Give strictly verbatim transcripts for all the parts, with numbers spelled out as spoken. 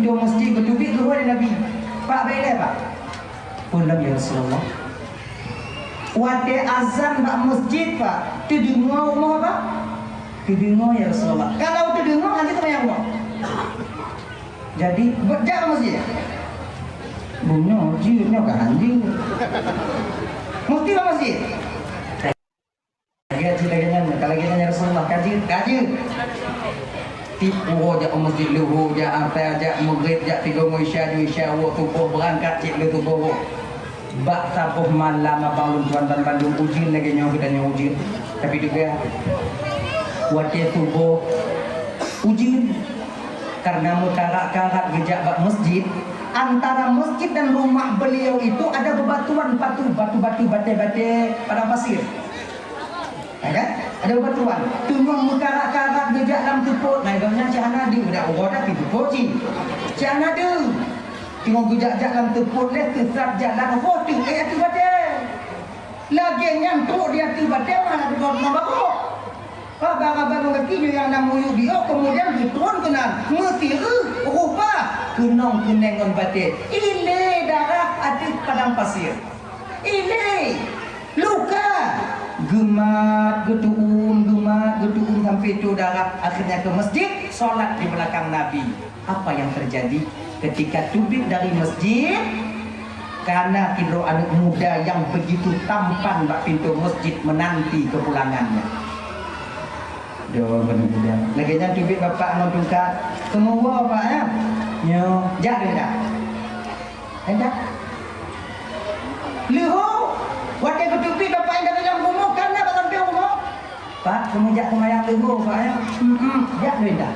Di masjid geuteubiet geuhôi lé Nabi. "Pak, bèk ilèe, Pak." "Peue lom, ya Rasulullah?" "Watèe azan bak masjid, Pak, teudeungö rumoh, Pak?" "Teudeungö, ya Rasulullah." "Kalau teudeungö, hana teumayang rumoh." Jadi, bèk jak bak masjid. Bunoe jeuet nyoe ka han jeuet. Musti bak masjid. Lagèe jih lagèe nyan, ka lagèe nyan, ya Rasulullah, ka jeuet, ka jeuet. Tiep uroe jak u masjid, luhô jak, asar jak, maghrib jak, tiga uroe isya, dua isya, uroe suboh beurangkat cit lheuh suboh uroe. Bak saboh malam abang lôn tuan ban bandum ujeuen lagèe nyoe geutanyoe ujeuen. Tapi juga watèe suboh ujeuen, karena meukarat-karat geujak bak masjid, antara masjid dan rumah beliau itu ada bebatuan patu, batu-batu, batèe-batèe padang pasir. Ya kan? Ada bebatuan. Teungoh meukarat-karat geujak lam seupôt, nah, gobnyan cit hana deuh, dak uroe dak seupôt cit. Cit hana deuh. Teungoh geujak-jak lam seupôt lé, teusat jalan, roh teuék ateueh batèe. Lagèe nyan trok di ateueh batèe, hana teuka meubarôh. Haba-haba lôn gaki nyoe nyang na muyueb di ôk, keumudian geutron keunan, meusireuh, rubah, keunong keuneng ngon batèe, ilèe darah ateueh padang pasir. Ilèe, luka, geumat, geutu'um, geumat, geutu'um sampai tuwoe darah, akhirnya ke masjid, sholat di belakang Nabi. Apa yang terjadi ketika teubiet dari masjid? Kana sidroe aneuk muda nyang begitu tampan bak pintoe masjid menanti kepulangannya. Dong aneuk muda. Lagèe nyan teubiet bapak ngon tungkat. Keumu woe, Pak, ya? Nyoe, jak deh dah. Endak. Leuho, watèe geuteubiet bapak nyang dari lam rumoh, kana bak sampéng rumoh. Pak, keumu jak seumayang leuho, Pak, ya? Hmm, jak deh dah.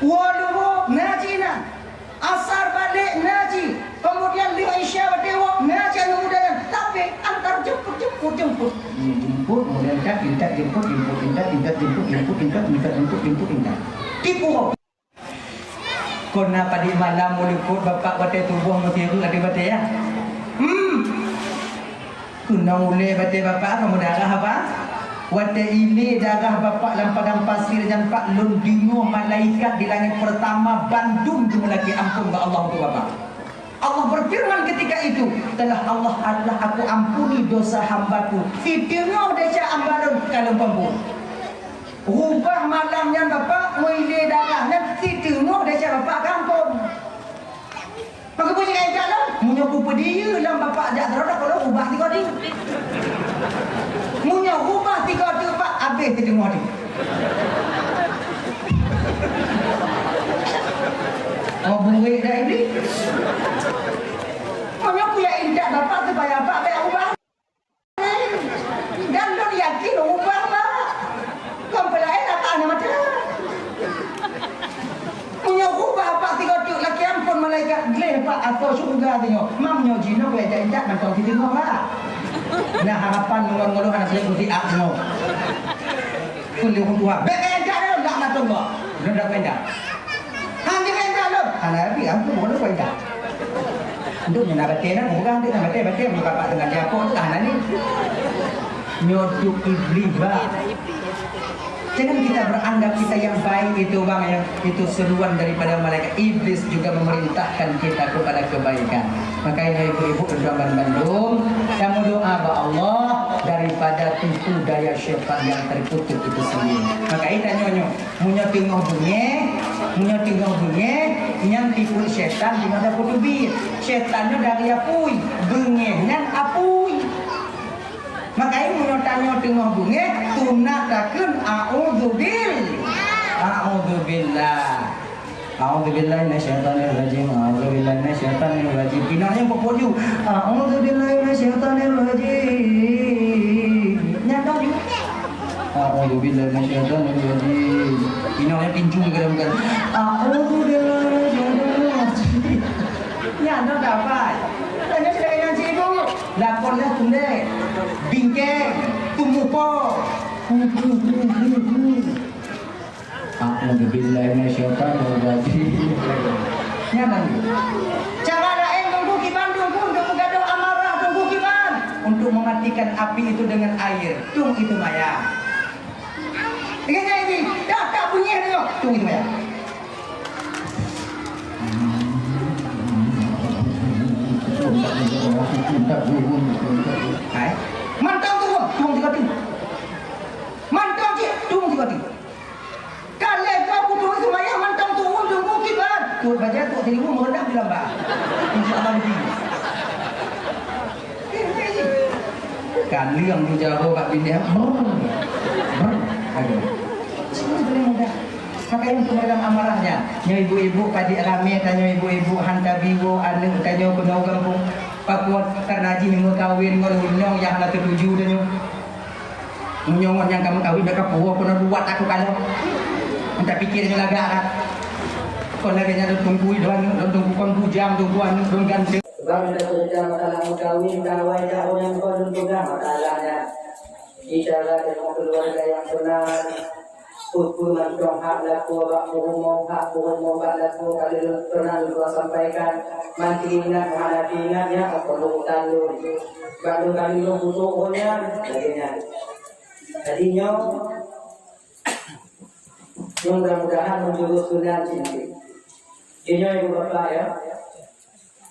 Woe leuho, na jih na. Asar balek na jih. Keumudian lheuh Isya watèe woe, na jih aneuk muda nyan. Tapi antar jemput, jemput, jemput. Jemput, keumudian intat, intat, jemput, jemput, intat, intat, jemput, jemput, intat, intat, jemput, jemput, intat. Tipu. Kon na padit malam meuleupot bapak watèe suboh meusireuh ateueh batèe, ya? Hmm. Keunong ulèe batèe bapak ka meudarah, Pak. Watèe ilèe darah bapak lam padang pasir nyan, Pak, lôn deungoe malaikat di langèt peurtama bandum geumeulakèe amphon bak Allah untuk bapak. Allah berfirman ketika itu, "Telah Allah adalah Aku ampuni dosa hamba-Ku." Sideungoe desya hamba Lôn ka lôn peuampon. Rubah malam nyan bapak, meulèe darah nyan, sideungoe desya bapak ka amphon. Maka peue jih ka intat lom? Meunyoe kupeudiyeu lom bapak jak droe, kalau ubah tiga teuk. Meunyoe ubah tiga teuk, Pak, habéh teudeungoe teuh. Oh, buet dah Iblih. Meunyoe kuyak intat bapak supaya bapak bèk ubah. Dan lôn yakin ubah, Pak. Kon peulaén, Pak, hana mata. Meunyoe ubah, Pak, tiga teuk lakèe amphon malaikat gleh, Pak, atau syeuruga tanyoe. Mam nyoe jinoe kujak intat mantong sideungoe, Pak. Nah, harapan ngon-ngon hana seuleubeuti ak nyoe. Peue lé ureueng tuha. Bèk kujak intat lôn, laknatullah. Lôn dak intat. Han jeuet kujak intat lôn. Hana rapi, ampôn, bukan lôn kujak intat. Untuk nyoe na batèe na, bukan untuk na batèe, batèe meunyoe bapak teuka di apok tu lah na ni. Nyoe duek Iblih, bah. Jangan kita beranggap kita yang baik itu, bang, ya. Itu seruan daripada malaikat. Iblis juga memerintahkan kita kepada kebaikan. Makanya ibu-ibu dan bandum, kamu doa bak Allah daripada tipu daya syaitan yang terkutuk itu sendiri. Maka kita nyoe-nyoe. Meunyoe teungoh beungèh, meunyoe teungoh beungèh, nyan tipu syaitan teungoh tapeuteubiet. Syaitan nyoe dari apui, beungèh nyan apui. Makajih meunyoe tanyoe teungoh beungèh, sunat takheun a'udzubil-, a'udzubillah. A'udzubillahi minasyaitonirrajim. A'udzubillahi minasyaitonirrajim. Inong nyan peupuju. A'udzubillahi minasyaitonirrajim. Nyan dah ju. A'udzubillahi minasyaitonirrajim. Inong nyan pincu ke dalam kan. A'udzubillahi minasyaitonirrajim. Nyan dah dapat. Tanya sudah inong cikgu. Lakon dah tuléh. Bingkeng. Tumupo. Hu, hu, hu, hu, hu. A'udzubillahi minasyaitonirrajim. Nyan lagi. Cara laén Teungku Kiban, Teungku, untuk meugadôh amarah Teungku Kiban, untuk mematikan api itu dengan air. Tueng itu maya. Ingat ini, dah tak bunyi dia. Tueng itu maya. Hai. Mantong turun, turun tiga tu. Mantong cit, turun tiga tu. Kalau kau butuh semayang, mantong turun, turun kiban. Turun baca, turun tiga, meurendam di lambah. Insya Allah lebih. Kan liang tu jago bak bini. Brr. Brr. Aduh. Semua boleh mudah. Maka untuk meredam amarahnya, nyoe ibu-ibu, padit ramé tanyoe ibu-ibu, han tabi woe aneuk tanyoe keunoe gampông. Pakon, karena jih meukawen ngon unyong nyang hana teutuju tanyoe. Unyong ngon nyang ka meukawen dah ka puwoe keunoe buat aku kalon. Minta pikir nyoe lagak dah. Kon lagèe nyan lôn tungkui dua aneuk, lôn tungkui kon bujang, tungkui aneuk, lôn ganteng. Sebab minta cerita masalah meukawen, ka awai dah ureueng kon lôn peugah masalahnya. Bicara dengan keluarga yang benar, peue-peue mantong hak lakoe bak peurumoh, hak peurumoh bak lakoe ka lheueh pernah lôn sampaikan. Man teuingat, hana teuingat, nyan kon urusan lôn. Bak lôn kali lôn putôh ureueng nyan, lagèe nyan. Jadi nyoe, nyoe mudah-mudahan menjurus keunan cit. Jinoe ibu bapak ya.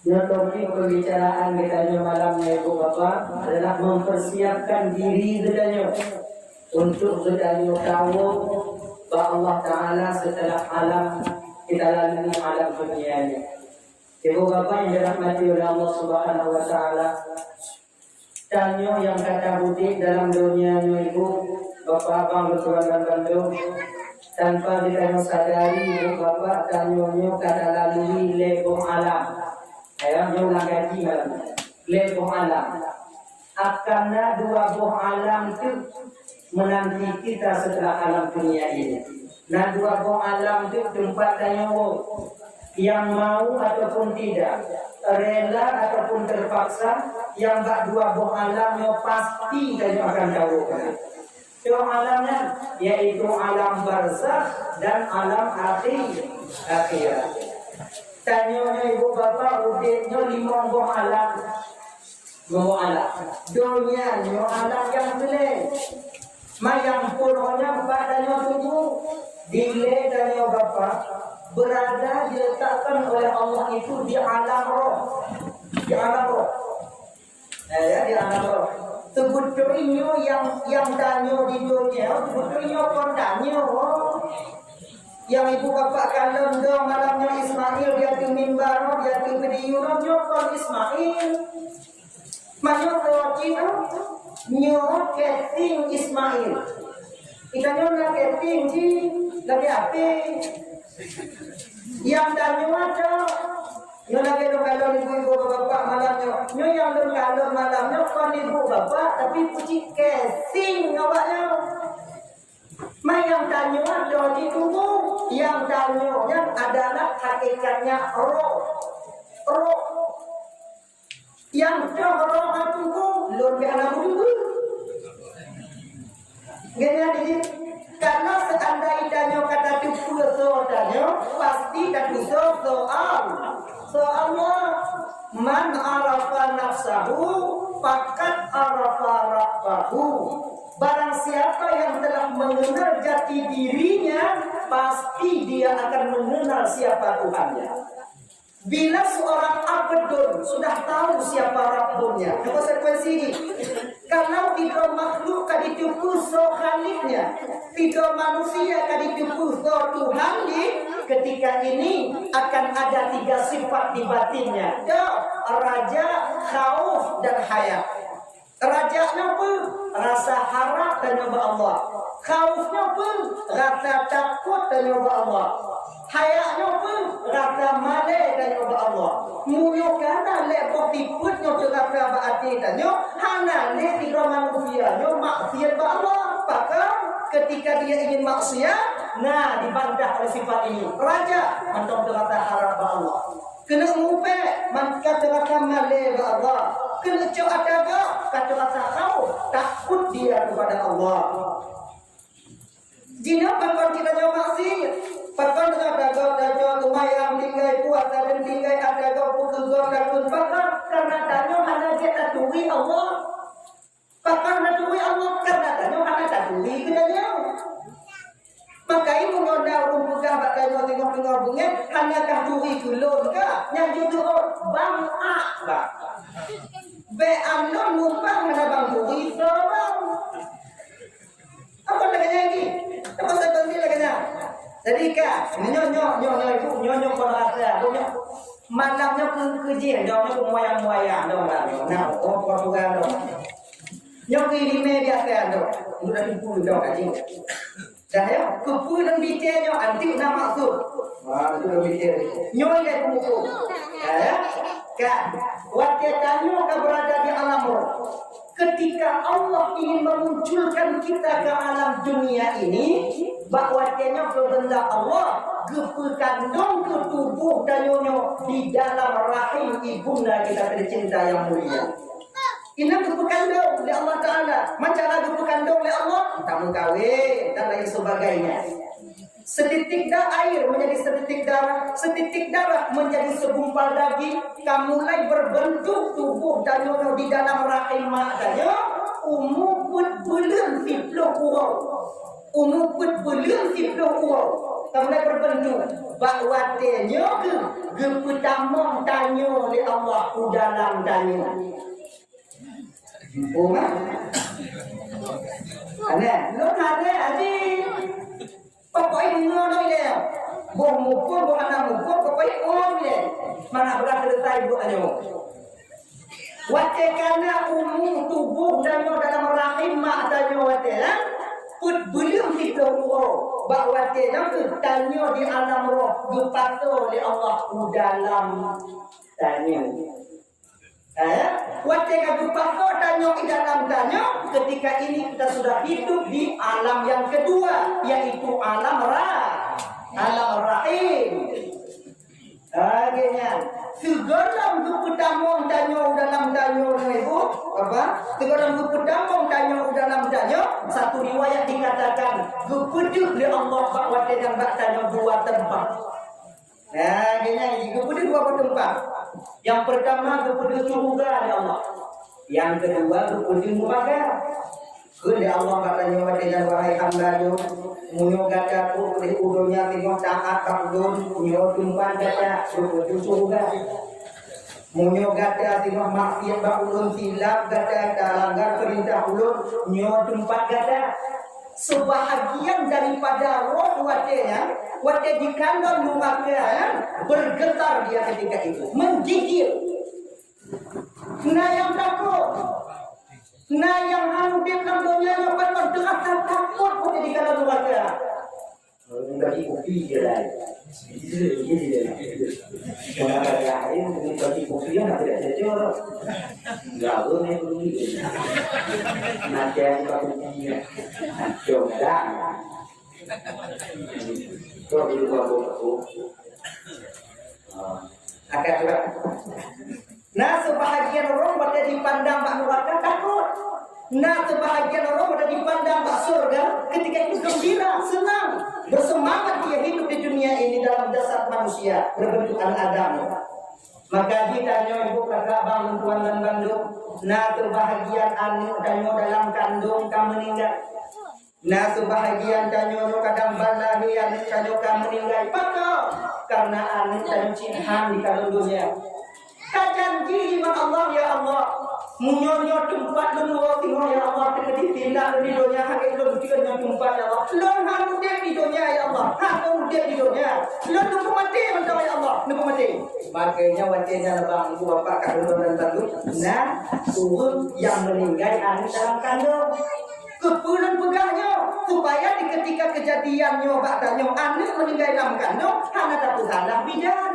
Nyoe topik pembicaraan geutanyoe malam nyoe, ibu bapak, adalah mempersiapkan diri geutanyoe untuk geutanyoe tawong bak Allah Taala setelah alam kita lalui alam dunia ini. Ibu bapak yang dirahmati oleh Allah Subhanahu wa Taala, tanyoe nyang ka taudép dalam donya nyoe, ibu, bapak, abang, lôn tuan dan bandum, tanpa geutanyoe sadari, ibu, bapak, tanyoe nyoe ka talalui lhèe boh alam. Ayah nyoe ulang kaji malam nyoe. Lhèe boh alam. Akan na dua boh alam teuk menanti kita setelah alam dunia ini. Na dua boh alam teuk teumpat tanyoe woe. Yang mau ataupun tidak, rela ataupun terpaksa, yang bak dua boh alam nyoe pasti tanyoe akan tawong. Dua alam nyan, yaitu alam barzakh dan alam akhi-, akhirat. Tanyoe nyoe ibu bapak udép nyoe limong boh alam. Nyoe alam. Donya nyoe alam nyang keulhèe. Ma nyang phôn nyoe bak tanyoe tuboh, dilèe tanyoe bapak, berada diletakkan oleh Allah itu di alam roh. Di alam roh. Eh, ya, di alam roh. Seubeutôi nyoe nyang, nyang tanyoe di donya, seubeutôi nyoe kon tanyoe. Nyang ibu bapak kalon dong malam nyoe Ismail di ateueh mimbar, di ateueh video nyoe kon Ismail. Meunyoe logik, nyoe casing Ismail. Geutanyoe na casing jih lagèe api. Nyang tanyoe ata, nyoe lagèe lôn kalon ibu-ibu bapak-bapak malam nyoe. Nyoe nyang lôn kalon malam nyoe kon ibu bapak, tapi peucit casing awaknyoe. Ma nyang tanyoe ata di tuboh, nyang tanyoe nyan adalah hakikatnya roh. Roh. Nyang toh roh ateueh tuboh, lôn bèk hana meuteupeue. Geutanyoe di, karena seandai tanyoe ka tateupeue soe tanyoe, pasti tatusoe soe Allah. Soe Allah, "Man arafa nafsahu, faqad arafa rabbahu." Barang siapa yang telah mengenal jati dirinya, pasti dia akan mengenal siapa Tuhannya. Bila seorang abdun sudah tahu siapa Rabbnya, konsekuensi ini, kalau sidroe makhluk ka jiteupeue soe Khaliqnya, sidroe manusia ka jiteupeue soe Tuhan jih, ketika ini akan ada tiga sifat di batinnya. Ada raja, khauf, dan haya. Raja nyoe peue? Rasa harap tanyoe bak Allah. Khauf nyoe peue? Rasa takot tanyoe bak Allah. Haya nyoe peue? Rasa malèe tanyoe bak Allah. Meunyoe ka na lhèe boh sifeut nyoe teurasa bak até tanyoe, hana lé sidroe manusia nyoe maksiet bak Allah. Pakon? Ketika dia ingin maksiat, na dibantah oleh sifat ini. Raja mantong teurasa harap bak Allah. Keuneuk mupèk, man ka teurasa malèe bak Allah. Keuneuk cok ata gob, ka teurasa khauf, takut dia kepada Allah. Jinoe pakon kita nyoe maksiet? Pakon teurasa gob, tagob, seumayang tinggai, puasa dan tinggai, ata gob, peukeugöt takheun. Pakon? Karena tanyoe hana jeuet taturi Allah. Pakon hana taturi Allah? Karena tanyoe hana taturi geutanyoe. Kain meunyoe na ureuëng peugah bak tanyoe teungoh-teungoh beungéh, hana kah turi keu lôn kah? Nyan jeuet teuôt, bang ak, bang. Bék alon muphang hana bang turi, soe bang. Apa lagée nyan lagi? Apa saya bantu lagée nyan? Jadi ka, nyoe, nyoe, nyoe, nyoe, ibu, nyoe, nyoe, kon rasa, nyoe, malam nyoe keu, keu jih, nyoe, nyoe, keu muayang-muayang, nyoe, nyoe, nyoe, oh, kon bukan, nyoe. Nyoe keu ileumé biasa, nyoe. Udah ibu, nyoe, kaji. Dah, ya, keu peue dan bicé nyoe, anti na maksud. Wah, itu lebih jauh. Nyoe ilée peumuphom. Ya, ya. Kan, watée tanyoe ka beurada di alam roh, ketika Allah ingin memunculkan kita ke alam dunia ini, bak watée nyoe keuheundak Allah geupeukandong keu tuboh tanyoe nyoe di dalam rahim ibunda kita tercinta yang mulia. Inan geupeukandong lé Allah Taala. Macam mana geupeukandong lé Allah? Tameukawen dan lain sebagainya. Setitik da-, air menjadi setitik darah, setitik darah menjadi segumpal daging, ka mulai berbentuk tubuh tanyoe di dalam rahim mak tanyoe, umu peuet buleuen siplôh uroe. Umu peuet buleuen siplôh uroe, ka mulai berbentuk. Bak watée nyoe geu-, geupeutamong tanyoe lé Allah u dalam tanyoe. Umat. Aneh. Lôn aneh, Haji. Pokok ini ngono ilée. Boh mukul, boh hana mukul, pokok ini ngono ilée. Mana beurah selesai buat tanyoe. Watée kana umu tuboh tanyoe dalam rahim mak tanyoe watée, ha? Peuet buleuen siplôh uroe. Bak watée nyan keuh tanyoe di alam roh geupasoe lé Allah u dalam tanyoe. Eh, watée ka geupasoe tanyoe di dalam tanyoe, ketika ini kita sudah hidup di alam yang kedua, yaitu alam ra-, alam rahim. Lagée nyan, sigohlom geupeutamong tanyoe dalam tanyoe nyoe, Ibu, apa? Sigohlom geupeutamong tanyoe dalam tanyoe, satu riwayat dikatakan, geupeudeuh lé Allah bak watée nyan bak tanyoe dua teumpat. Nah, geupeudeuh dua boh teumpat. Nyang peurtama geupeudeuh syeuruga lé Allah. Nyang keudua geupeudeuh neuraka. Kheun lé Allah bak tanyoe watée nyan, "Wahai hamba Lôn, meunyoe gata peureulée u donya singoh taát bak Lôn, nyoe teumpat gata, geupeudeuh syeuruga. Meunyoe gata singoh maksiat bak Ulôn, silap gata, talanggar peurintah Ulôn, nyoe teumpat gata." Sebahagian daripada roh watée nyan, watée jikandong neuraka nyan, bergetar dia ketika itu, menggigil. Na nyang takot, na nyang hana udeb lam donya nyoe, ban teurasa takot watée jikandong neuraka. Bagi kopi je lah. Jadi dia, dia, dia, dia. Orang kaya ni bagi kopi yang ada cocok. Enggak, aku ni peduli. Nanti aku tak peduli. Coba dah. Kau di luar aku. Akan juga. Na seubahagian ureuëng watée jipandang bak neuraka takot. Na seubahagian ureuëng watée jipandang bak syeuruga, ketika itu geumbira, seunang, beuseumangat dia hidup di dunia ini dalam jasad manusia berbentuk anak Adam. Maka jitanyoe ibu kakak bang tuan dan bandum, na seubahagian aneuëk tanyoe dalam kandong ka meuninggai. Na seubahagian tanyoe nyoe kadang ban lahé aneuëk tanyoe ka meuninggai. Pakon? Kareuna aneuëk tanyoe cit han dikalon donya. Tajanji ngon Allah, "Ya Allah, meunyoe nyoe teumpat lôn uroe singoh, ya Allah, teukeudi tindak lôn di donya, hana lôn piôh nyoe teumpat, ya Allah. Lôn han udeb di donya, ya Allah. Han lôn udeb di donya. Lôn neupeumaté mantong, ya Allah, neupeumaté." Makanya watée nyan bang ibu bapak ka lôn dan baru, na ureuëng nyang meuninggai aneuëk dalam kandong. Keupeue lôn peugah nyoe? Supaya di ketika kejadian nyoe bak tanyoe aneuëk meuninggai lam kandong, hana tapeusalah bidan.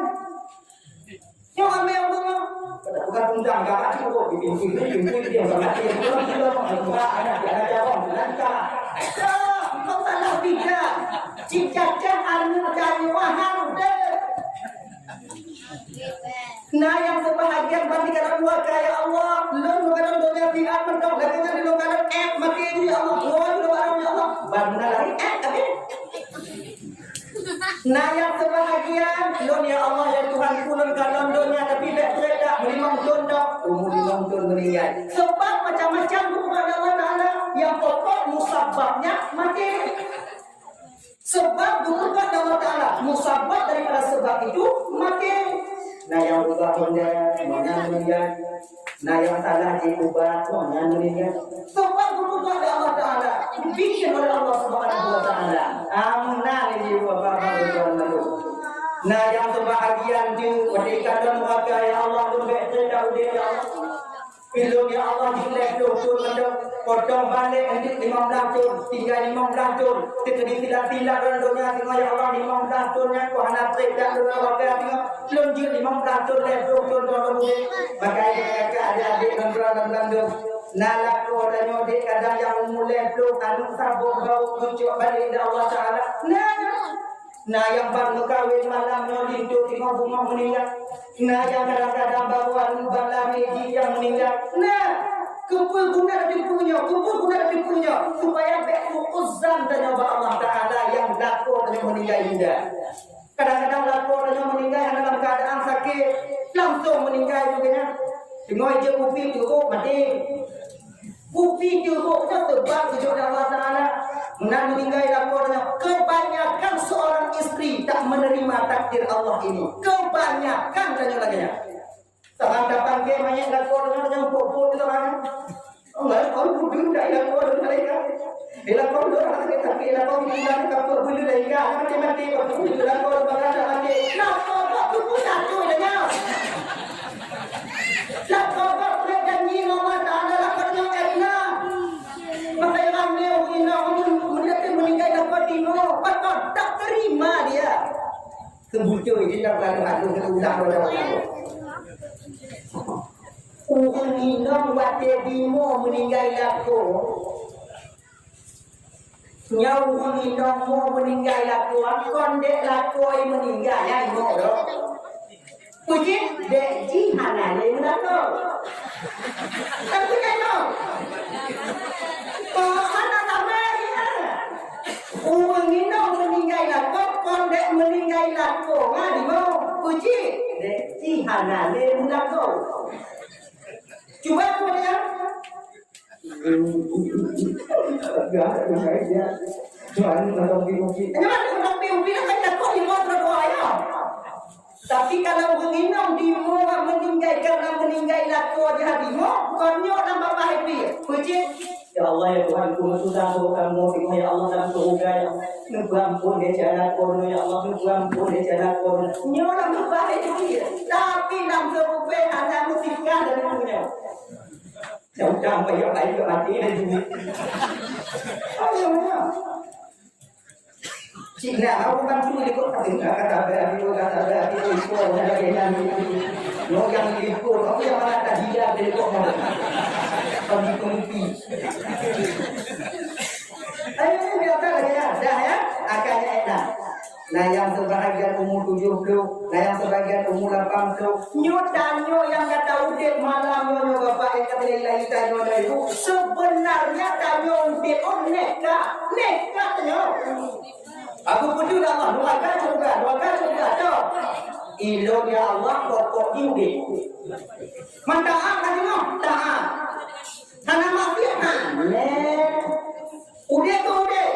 Nyoe amai Allah. Bukan undang galak cukup di pintu, di pintu dia sama dia. Bukan, bukan, bukan, anak dia ada orang, bukan galak. Dah, kau salah bidan. Cicacah aneuëk tanyoe hana udeb. Na nyang seubahagian ban dikalon neuraka, "Ya Allah, lôn meugadang donya siat mantong, lagée nyan lôn kalon ék maté nyoe, ya Allah. Lôn lôn barang, ya Allah." Ban na lagée ék, tapi. Na nyang seubahagian, "Lôn, ya Allah, ya Tuhanku, lôn kalon donya, tapi bék trép that, meulimong thon tok." Umu limong thon meuninggai. Sabab macam-macam bukan Allah Taala, nyang pokok musababnya maté. Sebab geupeugah lé Allah Taala, musabab daripada sebab itu maté. Na nyang ubah honda, nyan meuninggai. Na nyang salah jiubah, nyan meuninggai. Sebab geupeugah lé Allah Taala, dibikin oleh Allah Subhanahu wa Taala. Amna lé jiubah. Na nyang seubahagian tu, watée ka lom raka, ya Allah, lôn bék teuka udeb, ya Allah. Ilôn, ya Allah, jeuet lhèe ploh thon mantong, potong balek enteuk limong blaih thon, tinggai limong blaih thon, teukeudi sila-sila droe donya singoh, ya Allah, limong blaih thon nyan ku hana trép that lôn raka singoh, lôn jeuet limong blaih thon, lhèe ploh thon, thon lôn udeb. Maka, ya, kakak, adik-adik, ngon droe, ngon droe, na lakoe tanyoe dek kadang nyang umu lhèe ploh, aneuk saboh baru geucok balek lé Allah Taala. Na, na. Na nyang ban meukawen malam nyoe linto singoh beungoh meuninggai. Na nyang kadang-kadang baru aneuk ban lamé jih nyang meuninggai. Na, keupeue guna teupeue nyoe? Keupeue guna teupeue nyoe? Supaya bék su'uzan tanyoe bak Allah Taala nyang lakoe tanyoe meuninggai linda. Kadang-kadang lakoe tanyoe meuninggai hana lam keuadaan sakét, langsong meuninggai juga nyan. Singoh jeuet kupi teurok maté. Kupi teurok nyoe teubang geujok lé Allah Taala. Meunan meuninggai lakoe nyoe, kebanyakan seorang istri tak menerima takdir Allah ini. Kebanyakan tanyoe lagèe nyan. Saban tapanggé manyét lakoe nyoe, nyoe pok-pok nyoe saban. Allah, Allah, budu dah lakoe nyoe malaikat. Di lakoe nyoe orang sakit, tapi lakoe di bulan ka pok budu dah hingga mati-mati, waktu itu lakoe bakal tak mati. Lakoe kok buku satu dah nyoe. Lakoe kok buat janji ngon Allah Taala, lakoe nyoe Erina. Maka yang ramai orang Cina, orang tu, mereka tu meninggal dapat timo, patut tak terima dia. Kebutuhan kita baru aku ulang pada orang. Ureueng inong watèe bimo meuninggai lakoe. Nyoe ureueng inong mo meuninggai lakoe, kon dek lakoe meuninggai, nyan imo doh. Peue jih? Dek jih hana lé meulakoe. Tapi kan nyoe. Oh, hana sama dia. Ureueng inong meuninggai lakoe, kon dek meuninggai lakoe, nyan imo. Peue jih? Dek jih hana lé meulakoe. Cuba aku tanya. Ya, ya, ya. Tuhan, tolong diuji. Hanya mana orang diuji, kan takut di luar berdoa, ya. Tapi kalau ureueng inong di rumah meninggai karena meninggai lakoe jih di rumah, kon nyoe lam babah haji. Peue jih? Ya Allah, ya Tuhan, ku meusudah boh kamoe, ya Allah, dalam syurga, ya Allah. Neupeuampon desya lakoe, ya Allah, neupeuampon desya lakoe. Nyoe lam babah haji. Tapi lam syurga hana meusikan dari dunia. Nyang utang payah laén keu maté laju. Ayo, ya. Cik nak, aku bantu dia kok tak dengar kata abang, aku kata abang, aku ikut orang lagi yang ikut. Lo yang ikut, aku yang mana tak dia dia kok mau. Bagi pemimpin. Ayo, biarkan lagi ya. Dah ya, akannya enak. Na nyang seubahagian umu tujoh ploh, na nyang seubahagian umu lapan ploh. Nyoe tanyoe nyang gata udeb malam nyoe, nyoe Bapak nyang ka teurilai tanyoe nyoe, Ibu. Sebenarnya tanyoe udeb oh neka, neka tanyoe. Aku puji Allah, dua kali juga, dua kali juga, toh. Ilôn ya Allah, pokok udeb. Mantap, ah, ka deungoe? Taat. Hana maksiat, ha? Lé. Udeb tu udeb.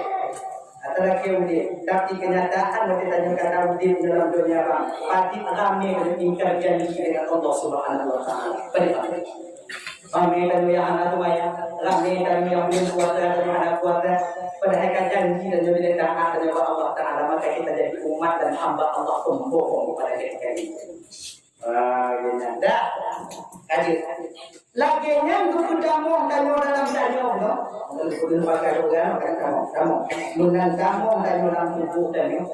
Ata lakèe udeb. Tapi kenyataan watèe tanyoe ka udeb dalam donya bang, pasti ramé ingkar janji dengan Allah Subhanahu wa Taala. Padahai ramé tanyoe nyang hana seumayang, ramé tanyoe nyang buleuen puasa, tanyoe hana puasa. Padahai ka janji tanyoe bila taat tanyoe bak Allah Taala, maka kita jadi umat dan hamba Allah pembohong kepada diri kami. Ah, iya nyan. Dah. Lanjut. Lagèe nyan geupeutamong tanyoe dalam tanyoe, no? Geupeutamong, tamong, tamong. Meunan tamong tanyoe lam tuboh tanyoe.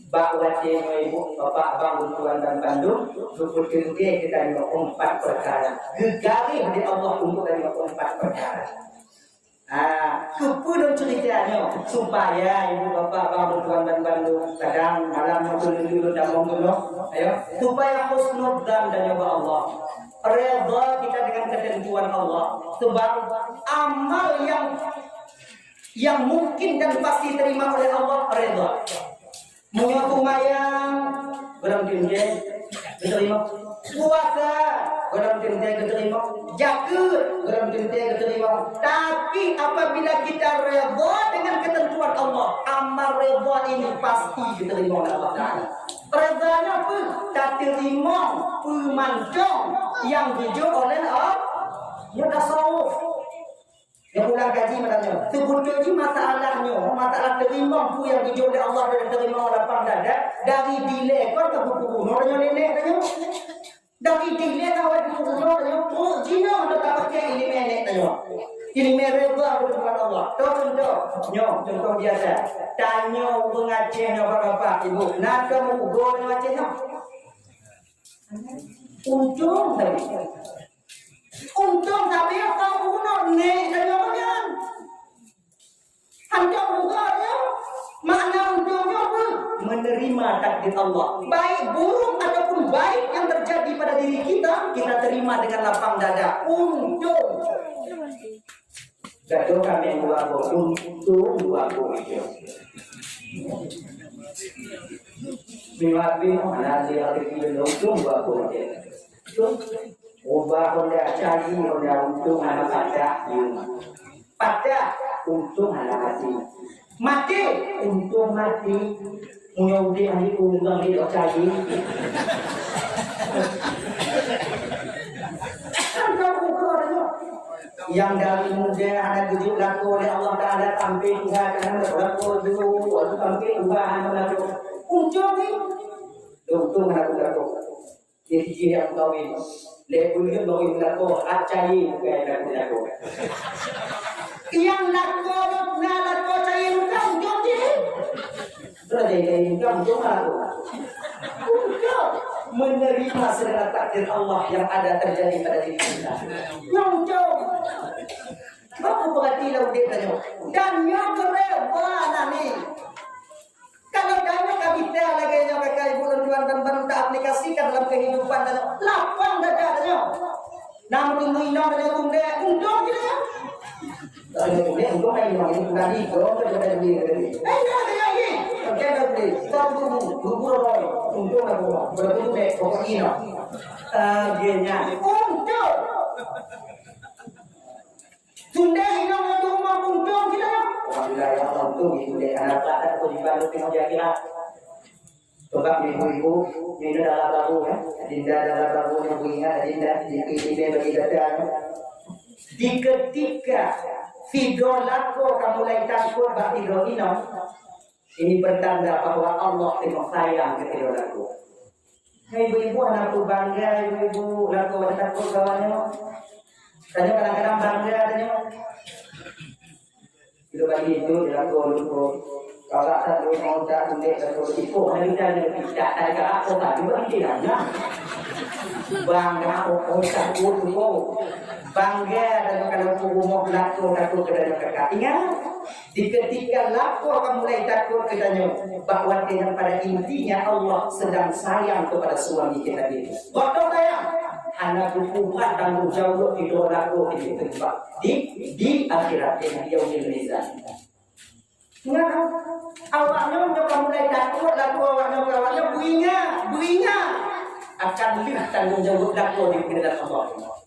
Bak watèe nyoe ibu, bapak, abang, tuan dan bandum, geupeuteuntèe keu tanyoe empat peukara. Geugaréh lé Allah untuk tanyoe empat peukara. Ah, keupeue lôn ceurita nyoe? Supaya ibu bapak, bang, tuan dan bandum, kadang malam nyoe keuneuk lôn tamong keunoe, ayo, supaya husnudzan tanyoe bak Allah. Redha kita dengan ketentuan Allah. Sebab amal yang, yang mungkin dan pasti diterima oleh Allah, redha. Meunyoe seumayang, barang tinggeng, diterima. Puasa, gohlom teuntèe geuteurimong. Zakeuet, gohlom teuntèe geuteurimong. Tapi apabila kita redha dengan ketentuan Allah, amal redha ini pasti geuteurimong lé Allah Taala. Redha nyan peue? Tateurimong peue mantong nyang geujok oleh Allah. Nyoe tasawuf. Nyang ulang kaji meunan nyoe. Seubeutôi jih masalah nyoe, masalah teurimong peue nyang geujok lé Allah dan teurimong lapang dada dari dilèe kon ka buku bunoe nyoe nenek tanyoe. Dari dilèe ka awai buku bunoe nyoe, trok jinoe dah tapakè ileumèe nenek tanyoe. Ileumèe redha keu Tuhan Allah. Toh contoh, nyoe contoh biasa. Tanyoe ureueng Aceh nyoe bapak-bapak, ibu, na teuh ugo nyoe Aceh nyoe. Untông sabe. Untông sabe apa guna nek tanyoe nyan. Hantom buka nyoe. Makna untông nyoe apa? Menerima takdir Allah. Baik buruk ataupun baik yang terjadi pada diri kita, kita terima dengan lapang dada. Untông. Gata kaméng dua boh, untông dua boh. Meunyoe habéh, hana lé rezeki, untông dua boh. Ubah honda, caji honda, untông hana patah. Patah, untông hana maté. Maté, untông maté. Meunyoe udép hana undang di dosa jih. Kan kau ukur tu. Nyang dari muda hana geujok lakoe lé Allah Taala sampai tuha, kan lakoe dulu, waktu sampai tuha hana lakoe. Untông ni. Untông hana lakoe. Jadi jih nyang kawin. Lé buleuen baru meulakoe, hana cayi bukan lakoe-lakoe. Nyang lakoe na lakoe cayi bukan, untông jih. Sudah jadi cayi bukan, untông lakoe. Untông menerima segala takdir Allah yang ada terjadi pada diri kita. Nyoe untông. Bapak perhati lah udép tanyoe. Dan nyoe keureubeuen nani. Kalau tanyoe ka bisa lagèe nyoe, kakak ibu lôn tuan, dan baru taaplikasikan dalam kehidupan tanyoe, lapang dada tanyoe. Namun inong tanyoe tundèe, untông jih tanyoe. Tanyoe tundèe, untông inong ini tadi, dong, dong, dong, dong. Eh, jangan tanyoe ini. Oke, dong, dong. Kau tunggu, tunggu, dong. Untông lah, dong. Berapa tu, dek? Pokok inong. Akhirnya, untông. Tundèe inong ngon rumoh untông cit nyoe. Alhamdulillah, ya Allah, untông di tundèe. Aneuk brat that pun jibantu teungoh di akhirat. Coba ibu-ibu, nyoe dara baru, ya. Adinda dara baru nyang beuingat, adinda, di, di, di, bagi data, ya. Di ketika sidroe lakoe ka mulai takot bak sidroe inong, ini pertanda bahwa Allah teungoh sayang keu sidroe lakoe. Hai ibu-ibu, hana peue bangga ibu-ibu, lakoe takot kawan nyoe. Tanyoe kadang-kadang bangga tanyoe. Kita bagi itu di lakoe lupa. Kalau tak dulu mau tak, nanti lakoe tipu, hana bisa, hana bisa. Tak ada apa-apa, juga kita, nah. Bangga, oh, oh, takut, oh. Bangga tanyoe kalau rumoh lakoe takot keu tanyoe kakak. Ingat, di ketika lakoe ka mulai takot keu tanyoe, bak watèe nyan pada intinya Allah sedang sayang kepada suami kita ini. Waktu sayang, hana teupeubeurat tanggong jaweueb di dua lakoe di tempat di, di akhirat, di yaumil mizan. Ingat, awak nyoe ka mulai takot lakoe awak nyoe, awak nyoe beuingat, beuingat akan lheueh tanggong jaweueb lakoe di hadapan Allah.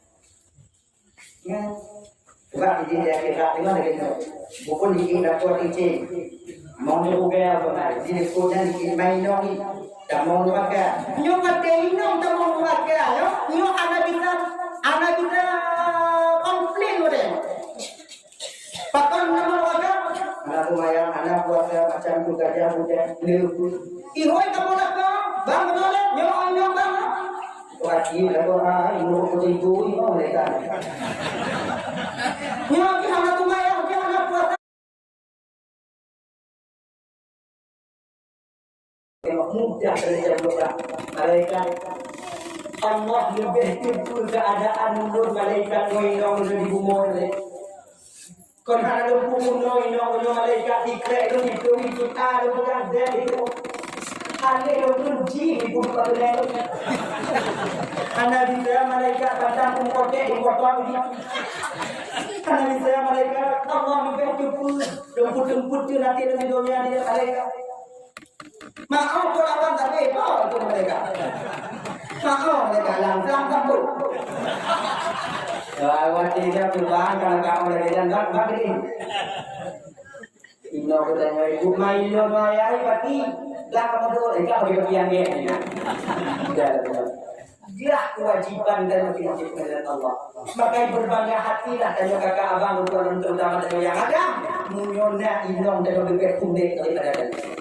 Ya. Sebab di, di akhirat teungoh lagèe nyoe. Bukon dikit lakoe cicing. Mau nyoe bukai apa mai? Di depan nyan dikit mai inong ni. Tak mau makan. Nyoe kata inong tak mau makan, nyoe. Nyoe aneuk bisa, aneuk bisa komplain model. Pakon nama warga? Aneuk seumayang, aneuk puasa, macam tu gajah hujan. Ihoi kamoe lakoe, bang beutôi, nyoe, nyoe, bang. Wajib lah doa, ilmu begitu, ilmu mereka. Nyoe, di hana seumayang, di hana puasa. Mudah saja berdoa. Malaikat, Allah leubeh teupeue keuadaan ulôn, malaikat ngon inong lôn di bumoe. Kon hana lôn peurunoe inong, nyoe malaikat sikrek lôn, itu, itu, ah, lôn peugah zat itu. Aneh lôn pun jih ibu bak keuneuk. Hana bisa malaikat pantang peukotek di moto jih. Hana bisa malaikat, Allah leubeh teupeue. Lôn puteueng-puteueng até lôn di donya di malaikat. Maoh pun lawan tapi, oh, itu malaikat. Maoh malaikat alam. Awak tiga tu bang, kalau kamu lagi dan bang, bang ni. Ino kita nyoi ibu mai ino nyoi ayah pati. Dah kamu tu, eh, kamu juga pian dia. Dah, dah, dah. Dia kewajiban dan wajib Allah. Maka berbangga hatilah tanya kakak abang, terutama tanya yang ada. Munyona inong dan lebih pundek daripada tadi.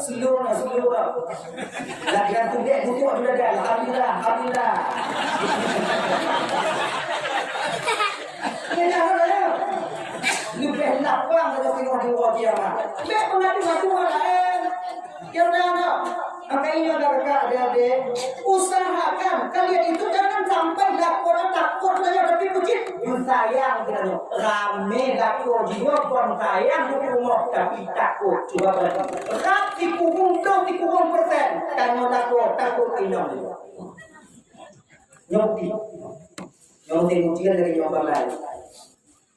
Seluruh, seluruh. Lagi yang pundek butuh sudah ada. Alhamdulillah, alhamdulillah. Ini dah ada ya. Lebih lapang kalau tengok di orang dia. Bek pengadu-ngadu orang lain. Ya udah, anak. Maka ini ada kakak, adik-adik. Usahakan kalian itu jangan sampai lakoe takut saja, tapi puji. Sayang kita tu. Ramé lakoe jiwa kon sayang di rumah, tapi takut. Cuba bayangkan. Rap sikureueng ploh sikureueng persen. Tanyoe lakoe takut inong jiwa. Nyoe bukti. Nyoe bukti, bukti kan dari nyoe balai.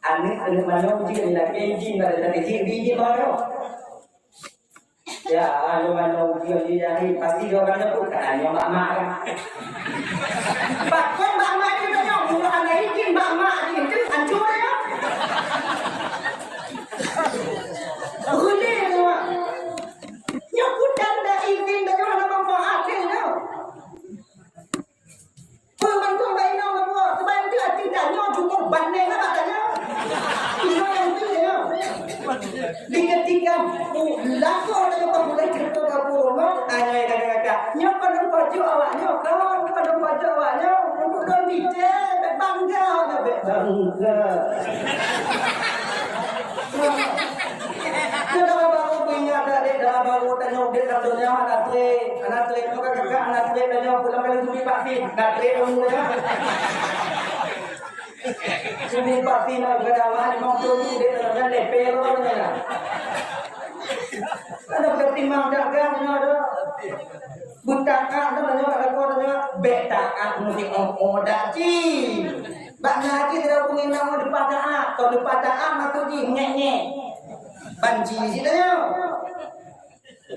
Aneuk, aneuk manoe uji lagi izin, lagi izin, izin baru. Ya, lalu mana ujian dia jahit, pasti dia orang nyebut, katanya mak-mak kan. Pakon mak-mak dia tanya, mula hana izin mak-mak dia, itu hancur ya. Boleh tu, Mak. Nyebut dan dah izin, dah hana manfaat dia, ya. Peue mantong bak inong lôn buet, sebab itu hati tanyoe cukup bandeng lah bak tanyoe. Inong nyang tu nyoe. Di ketika lakoe tanyoe ka mulai cerita dapur rumah, hana kata-kata. Nyoe padum pajoh awak nyoe, kawan, padum pajoh awak nyoe. Untuk lôn bicé, bèk bangga, bèk bangga. Dah lama baru kuingat dah, dek, dah lama baru tanya update kat dunia, hana tré, hana tré, tu kan kakak, hana tré, tanya pulang kali tu bak si, hana tré kamu ya. Sini pasti nak kena lah, memang tu tu, dek, tanya lepel tu, tanya. Ada berarti mang dagang, tanya ada. Beutaat tu tanya kat lakoe tanya, bèk taat meusti oh-oh dak ci. Bak na ci sidroe peunginong deupah taat, kon deupah taat maksud jih ngek-ngek. Banci cit tanyoe.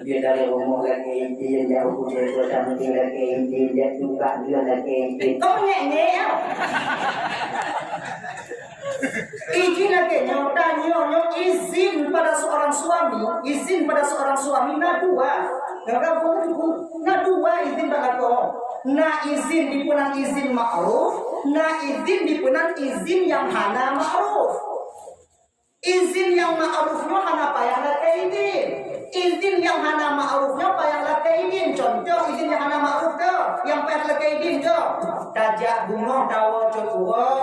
Dia dari rumah lagi, dia jauh, dia tu sama dia lagi, dia juga dia lagi. Kau ngek-ngek ya? Izin lagèe nyoe, tanyoe nyoe izin pada seorang suami, izin pada seorang suami na dua. Nyang ka buku na dua izin bak lakoe. Na izin dipeunan izin ma'ruf, na izin dipeunan izin nyang hana ma'ruf. Izin nyang ma'ruf nyoe hana payah lakèe izin. Izin nyang hana ma'ruf nyoe payah lakèe izin. Contoh izin nyang hana ma'ruf tu, nyang payah lakèe izin tu. Tajak beungoh tawoe cot uroe.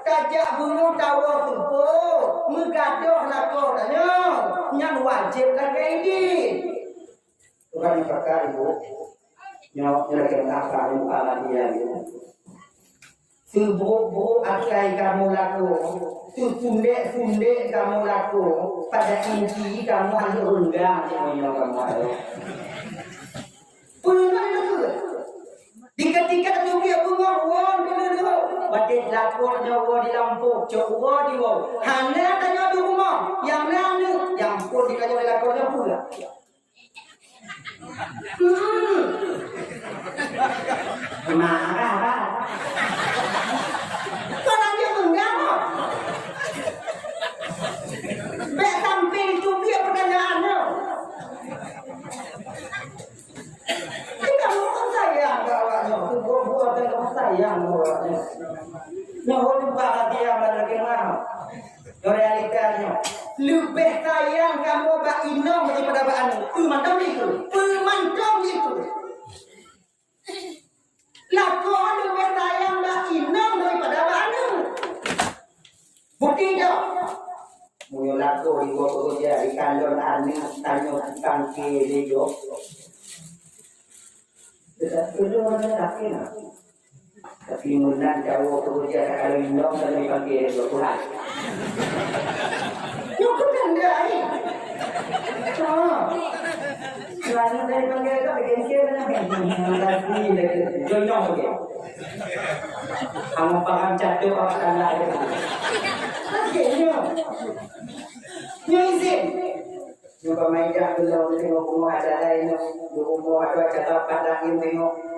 Tajak beungoh tawoe teupeu. Meugadôh lakoe tanyoe. Nyan wajéb lakèe izin. Tuhan nyepaka ibu. Nyoe, nyoe lagèe meunan saboh pala dia nyoe. Seubrok-brok akai kamoe lakoe, seusundek-sundek kamoe lakoe, pada inti kamoe hana reunggang cit meunyoe kamoe lakoe. Peue na neukheun? Di ketika teubiet beungoh, woe dulu-dulu. Watèe lakoe nyoe woe di lampôh, cok woe di woe. Hana tanyoe di rumoh, nyang na aneuk, nyang phôn di tanyoe di lakoe nyoe peue? Hmm. Marah, bah. Kau lagi mengganggu. Bèk sampai itu dia pertanyaannya. Kita bukan sayang ke awaknya. Buat-buat sayang ke awaknya. Nyoe bukan hati yang lagi mau. Realita nyoe, leubeh sayang kamoe bak inong daripada bak aneuk. Peue mantong jitu? Peue mantong jitu? Lakoe leubeh sayang bak inong daripada bak aneuk. Bukti nyoe. Meunyoe lakoe di bawah pekerja di kandon aneuk tanyoe tangke lé gob. Tetapi ureueng sakét na. Tapi meunan jawoe pekerja takalon inong dan dipanggil dua Tuhan. Nyoe keunan dai. Ha. Selalu dari panggil tu, bikin kira mana? Terima kasih. Contoh okey. Hana paham catur apa tanda dia. Okey, nyoe. Nyoe izin. Nyoe pamaijak keu lôn tengok rumoh acara nyoe, di rumoh atoe acara pat lagèe nyoe.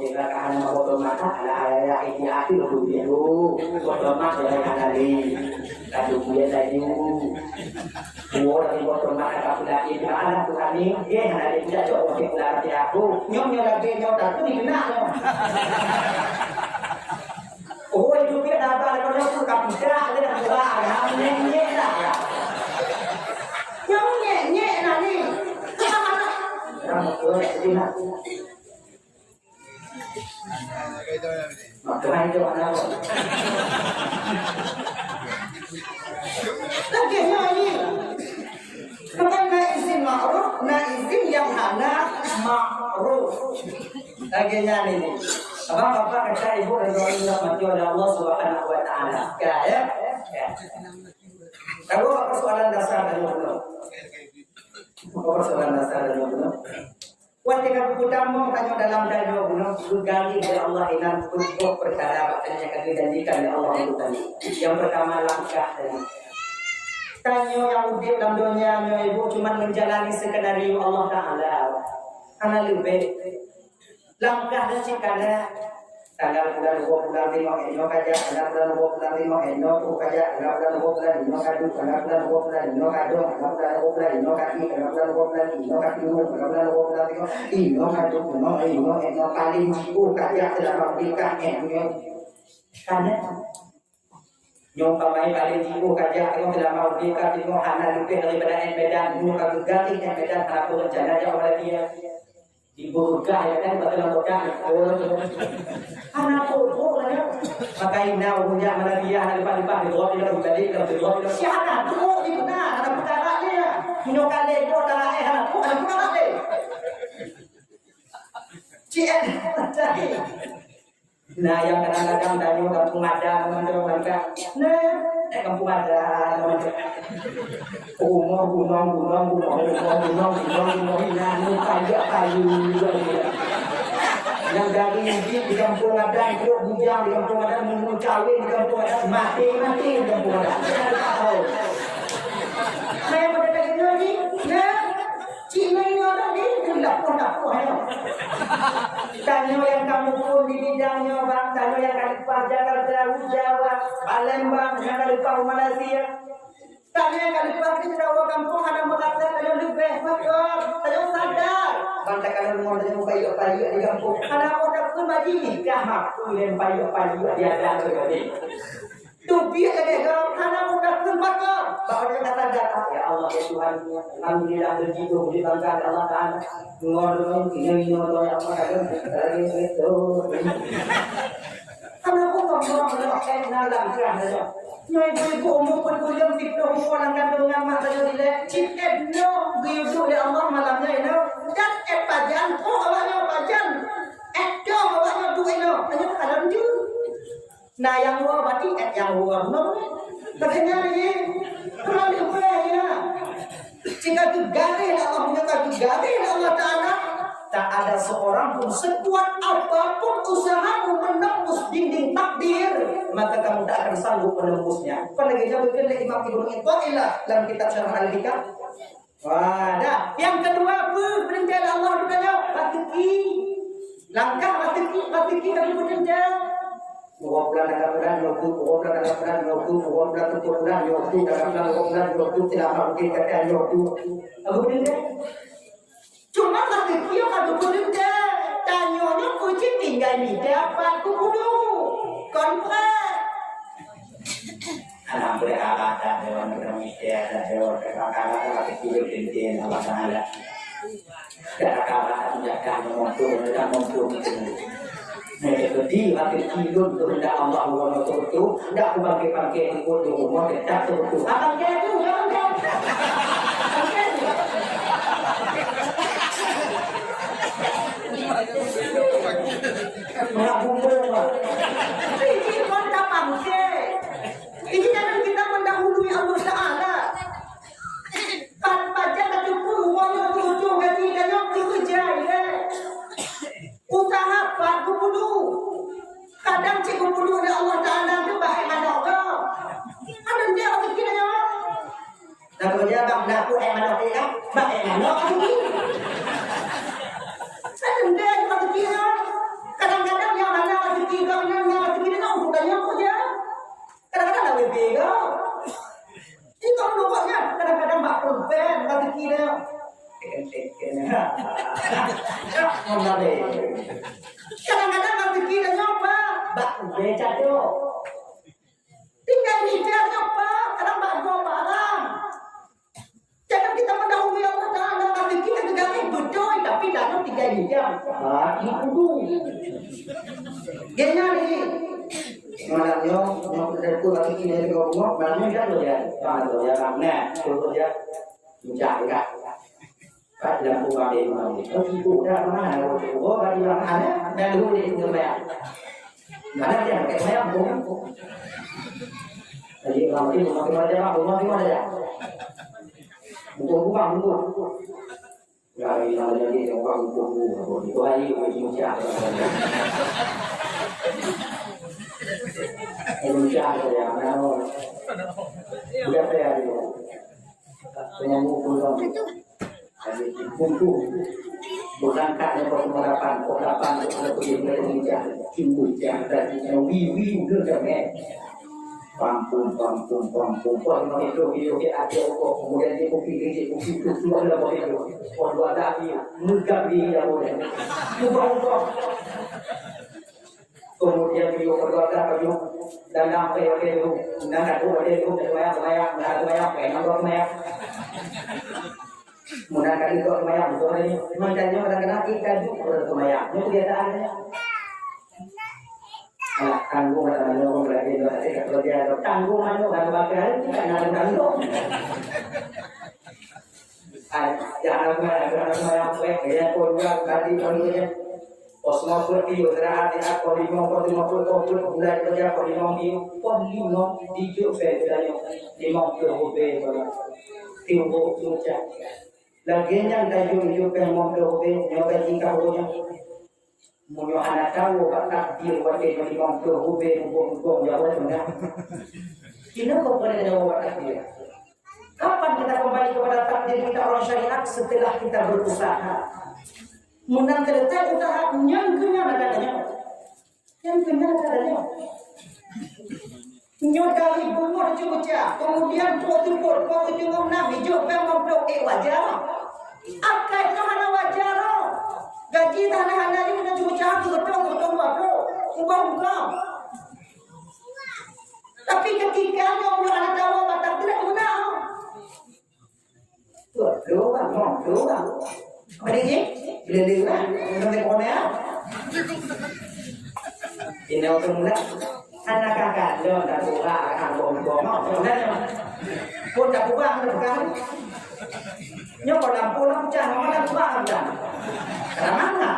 tinggal ka hana boh tomat, alah, alah, alah, isi ati laju biru. Boh tomat tinggal hana lé. Laju biru laju. Dua lagi boh tomat ka pula lé. Alah, Tuhan ni, dia hana lé, tidak cocok untuk pula hati aku. Nyom, nyom lagi, nyom tak tu ni kena, nyom. Oh, itu dia dah abang, kalau tu tak bisa, dia dah buka, dah nyek-nyek dah. Nyom nyek-nyek dah ni. Dah betul, sedih lah. Makanya itu anak. Lagi nyanyi. Bukan na izin ma'ruf, na izin yang hana ma'ruf. Lagi nyanyi ni. Abang, bapak, kakak, ibu, dan orang yang dirahmati oleh Allah Subhanahu wa Taala. Ya, ya. Ya. Kalau persoalan dasar dari Allah. Persoalan dasar dari Allah. Watèe ka geutamong tanyoe dalam danau bunoe, geugaréh lé Allah inan peuet boh peukara bak tanyoe nyang ka geujanjikan lé Allah untuk tanyoe. Nyang peurtama, langkah tanyoe. Tanyoe nyang udép lam donya nyoe, Ibu, cuma meujalani skenario Allah Taala. Hana leubeh. Langkah nyoe cit ka na. Tanggal bulan dua bulan lima enyo ka jak, tanggal bulan dua bulan lima enyo tu ka jak, tanggal bulan dua bulan lima ka duek, tanggal bulan dua bulan lima ka dong, tanggal bulan dua bulan lima ka i, tanggal bulan dua bulan lima ka timu, tanggal bulan dua bulan lima, lima ka duek, lima, lima enyo paling jiku ka jak selama merdeka enyo. Karena nyoe pamai paling jiku ka jak tengok selama merdeka tengok hana leubeh daripada enyo Medan, nyoe ka geuganti enyo Medan hana peurencana jak Malaysia. Ibu Ruka ya kan, bak dalam kotak. Oh, hana pokok lah ya. Pakai nau rujak mana dia, hana lepas-lepas, dia buat, dia buat, dia buat, dia buat. Si hana pokok ni benar, hana perkara dia. Punya kali, dia tak lain, hana pokok, hana perkara dia. Cik, cari. Nah, nyang kadang-kadang tanyoe kampung adat, teman-teman, kan? Nah, eh, kampung adat, teman-teman. Rumoh gunong, gunong, gunong, rumoh gunong, gunong, gunong, nah, ni pajak payu juga dia. Nyang dari Ubit di kampung adat, Trok Bujang di kampung adat, Mumun Kawin di kampung adat, mati-mati di kampung adat. Saya pada tak kenal ni, nah. Cik nyoe nyoe dah ni, tu lapoh-lapoh nyoe. Tanyoe nyang ka muphom di bidang nyoe, bang, tanyoe nyang ka leupah Jakarta, u Jawa, Palembang, nyang ka leupah u Malaysia. Tanyoe nyang ka leupah di Sarawak gampông hana meurasa tanyoe leubeh pakon. Tanyoe sadar. Bang, takalon ngon tanyoe payek-payek di gampông. Hana peue takheun bak jih, kah maku lé payek-payek di adat tu tadi. Teubiet lagèe gob, hana mudah pun pakon. Bak ureueng ka sadar, "Ah, ya Allah, ya Tuhan, alhamdulillah, rezeki tu bri bangga dari Allah Taala." Ngon, ngon, ngon, ngon, ngon, ya Allah, ya Tuhan, dari itu. Hana pun kau pulang, pulang, eh, nah, langkah saja. Nyoe ibu-ibu umur pun bujang, siplôh umur dalam kandungan mak saya dilek, cit, eh, no, geuyue Na nyang woe bati, eh, nyang woe bunoe. Katanya ni, terlalu berat ya. Jika digaris Allah, jika digaris Allah Ta'ala, tak ada seorang pun, sekuat apapun usahamu menembus dinding takdir, maka kamu tak akan sanggup menembusnya. Bukan lagi jawab oleh Imam Ibnu Athaillah dalam kitab Syarah Al-Hikam. Wah, dah. Yang kedua apa? Perintah Allah tu tanya, rezeki. Langkah rezeki, rezeki tadi perintah. Dua bulan, tiga bulan, dua bulan, dua bulan, tiga bulan, dua bulan, dua bulan, tiga bulan, dua bulan, tiga bulan, dua bulan, tiga bulan, tiga bulan, tiga bulan. Apa perintah? Cuma rezeki yang ada perintah. Tanyanya kucing tinggal ni dapat kudu. Kontrak. Alhamdulillah, ada dewan pemimpin, ada dewan kebakaran, ada kecil pimpin Allah Taala. Tidak ada kabar, tidak ada memontok, tidak montok. Nah, jadi waktu tidur tu tidak Allah bukan untuk itu, tidak aku bangkit-bangkit ikut di rumah tetap tu. Abang dia tu, abang dia. Abang dia tu. Nak bumbung lah. Ini pun tak bangkit. Ini jangan kita mendahului Allah Ta'ala. Pat pajan ka teupeu uroe nyoe keu ujong gaji dan nyoe keu keujai, eh. Usaha pat geupeuduek. Kadang cit geupeuduek lé Allah Ta'ala tu bak ék manok tu. Ada dia rezeki dah nyoe. Dah kerja bang, dah aku ék manok dia kan? Bak ék manok tu. Ada dia rezeki nyoe. Kadang-kadang nyang mana rezeki kau, nyang mana rezeki dia, kau bukan nyang kerja. Kadang-kadang dah W B kau. Ini kau menumpuk nyan, kadang-kadang bak pulpen, bak rezeki dia. Kadang-kadang bak rezeki dia nyoe, bak pulpen catok. Tinggai mikir nyoe, kadang bak gob barang. Jangan kita mendahului Allah Taala, rezeki kita gampang betul, tapi dalam tinggai mikir. Ah, ini kudu. Dia nyari. Malam nyoe, nyoe kita tu lagi kini tengok rumah, malam nyoe dah tu ya. Ah, tu ya, bang. Nah, tu ya. Mencak ya. Kat dalam rumah dia, rumah dia. Oh, ibu dah mana? Oh, oh, bagi bang, ada. Dan dulu dia tinggal bayar. Mana dia pakai bayar, tu. Jadi, orang tu, rumah tu ada, rumah tu ada. Bukan rumah, bukan. Lari lari lagi orang tuh, itu hari itu cah. Itu cah ya, naon. Udah saya dia. Penyambung pulang. Jadi kumpul. Berangkat dari pukul delapan, pukul delapan, pukul delapan, pukul delapan, timbul cah, dan wiwi udah kan. Pampung, pampung, pampung. Wah, memang itu, itu, dia ada apa? Kemudian dia kopi, dia kopi, itu semua ada apa itu? Wah, dua kali, megap di dia boleh. Ubah, ubah. Kemudian dia kedua dah baju dan sampai pakai itu. Dan satu pakai itu, semayang, semayang, semayang, semayang, pakai nombor semayang. Muna kali kau semayang, tu hari ni. Macam ni kadang-kadang kita juga boleh semayang. Ini kebiasaannya. Alah, tanggung lah, tanggung lah, dia tak cakap kerja tu. Tanggung mana, kalau pakai hari ni, tak nak tanggung. Ai, jangan, jangan, jangan, jangan, jangan, jangan, jangan, jangan, jangan, Pos lima puluh kilo, istirahat di atas, pos lima puluh, lima puluh, lima puluh, mulai kerja, pos lima kilo, pos lima, dijok saya kerja, lima puluh rubé, timbuk cuaca. Lagèe nyan tajok-jok pèng limong ploh rubé, nyoe gaji ka ureueng nyan. Meunyoe hana tawoe bak takdir watèe nyoe limong ploh rubé muphom-muphom nyoe ureueng nyan. Keuneuk keupeue nyoe bak takdir? Kapan kita kembali kepada takdir kita orang syariat? Setelah kita berusaha. Meunang teuletai usaha, nyan keuh nyan adat nyoe. Nyan keuh nyan adat nyoe. Nyoe dari beungoh cuaca, kemudian trok teupot, trok teungoh nam, ijok pèng limong ploh, eh, wajar. Akai nyoe hana wajar, oh. Gaji hana-hana nyoe cuaca tu beutôi, beutôi dua ploh. Ubah muka. Tapi ketika nyoe hana tawoe bak takdir, hana guna, oh. Tuh, dua orang, dua orang. Apa dia, Cik? Bila dia orang, dia orang tak pernah. Ini orang muda. Anak kakak, dia orang tak suka, akan bom-bom, oh, sebenarnya. Pun tak ubah, tak bukan. Nyoba lampu, lampu cah, mana tak ubah, kan? Karena mana?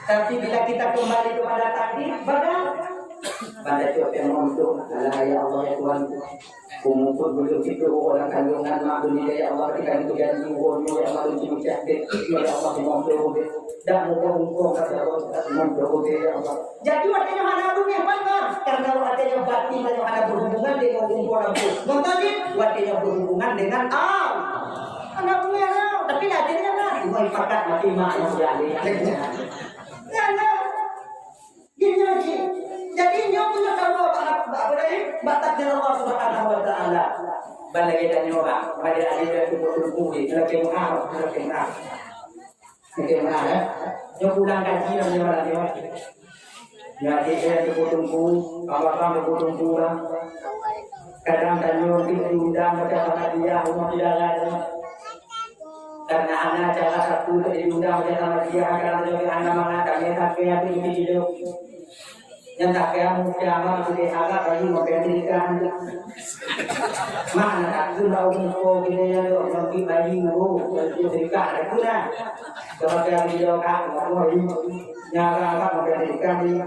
Tapi bila kita kembali kepada takdir, badan Pada tiep-tiep meutuah, alah, ya Allah, ya Tuhan. Peumupot buleuen siplôh uroe lam kandungan mak dunia, ya Allah, ketika itu janji uroe nyoe, ya Allah, lôn ceumeucah deh, ya Allah, limong plôh ribèe. Dak muphom-muphom, kata Allah, limong plôh ribèe, ya Allah. Jadi, watèe nyoe hana beungèh, Pak, kan? Karena watèe nyoe batin nyoe hana berhubungan dengan umpur lampu. Ngon tadi, watèe nyoe berhubungan dengan Allah. Hana beungèh, tapi hati nyoe kan? Cuma pakat mati mak yang berani. Kan? Gini lagi. Jadi, nyoe punya kamu bak, bak, bak, bak takdir Allah Subhanahu wa Taala. Ban lagèe tanyoe, Bang, pada ada yang tunggu-tunggu ni, kena tengok, kena tengok. Kena tengok, eh. Nyoe pulang kaji lah, nyoe lah, nyoe. Nyoe adik saya tunggu-tunggu, abang tunggu-tunggu lah. Kadang tanyoe diundang macam mana dia, rumah tidak ada. Karena hana cara satu untuk diundang oleh sama dia, karena dia hana mangat, hana sampai hati itu hidup. Nyang takkan mesti amat sudah harap bayi makan nikah. Mana takkan bau muka gini ya, lo, nanti bayi, oh, nanti nikah, ada guna. Kalau dia video kan, mau nyara harap makan nikah ni.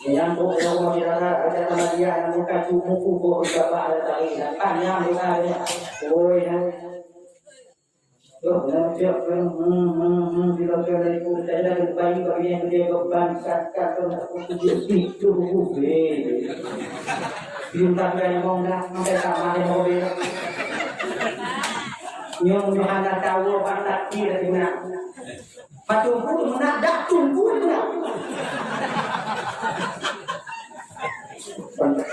Menyambut Allah di dalam kerajaan dia yang muka cumuku boh di bawah ada tali dan panjang doa dia. Oi, nah. Tuh, nah, siap, kan? Hmm, hmm, hmm, di dalam kerajaan itu, saya dah berbayi bagi yang dia beban, kat, kat, kat, kat, kat, kat, kat, kat, kat, kat, kat, dah, sampai sama dia mau dia. Nyong, nyong hana tahu apa takdir dia. Patungku tu meunak dak tungku tu nak.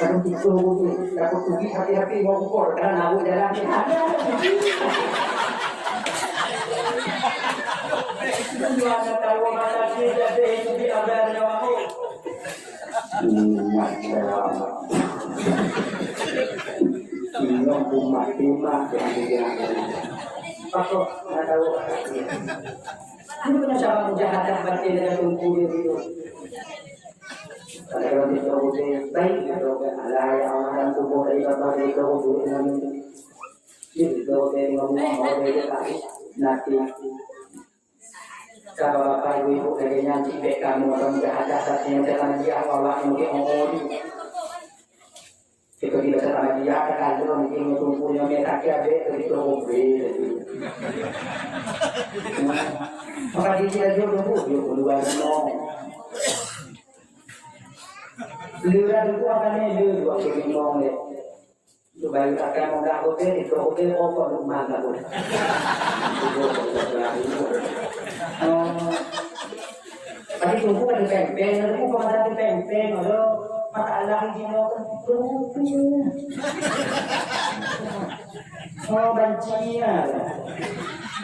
Kan itu tu, takut pergi hati-hati mau ukur, karena nak jalan ni. Ada. Tujuan tahu mata dia jadi itu di abang nyawa. Umat dalam. Inong umat, umat yang dia. Pakok nak tahu. Ini pun cara mujahadah batin dengan tungku dia itu. Kalau kita baik, kalau Allah yang Allah dan tubuh dari bapa dari tubuh dengan itu dari ngomong dari nanti. Kalau bapak ibu ibu lagi nyanyi baik kamu akan mujahadah batin dengan dia Allah yang diomong. Seperti bahasa Ahmadiyah, kan ada orang mungkin mengkumpul yang dia tak ada, begitu, oh, boleh. Maka dia tidak jauh dulu, dia keluar rumah. Lura dulu apa ni, dia dua kali ngomong dia. Supaya takkan mudah hotel, itu hotel, oh, kok rumah tak boleh. Oh. Tapi tunggu ada pempeng, ada bukan ada pempeng, ada masalah di sini, tunggu. Oh, banci ya.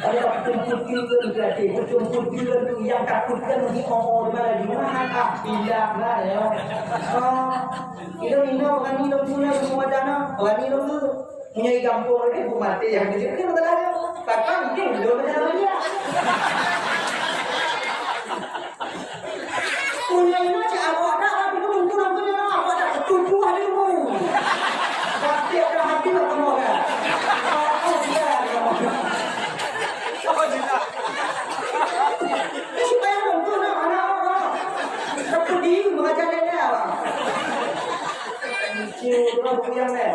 Ada betul-betul berarti, betul-betul yang takutkan di orang mana, di mana, ah, pindah lah, ya. Oh, kita minum, orang minum punya semua dana, orang minum tu. Meunyoe gampông lagèe buet maté nyang jeuet, kan beutôi lagèe. Pakon mungkin belom macam mana dia. Meunyoe nyoe cit awak dak, tapi tu tentu langsung nyoe awak dak tubuh ada ilmu. Tapi ada hati nak penuh kan. Aku tidak ada. Supaya tentu nak anak awak. Tapi di mengajar dia. Lucu, dua buku yang lain.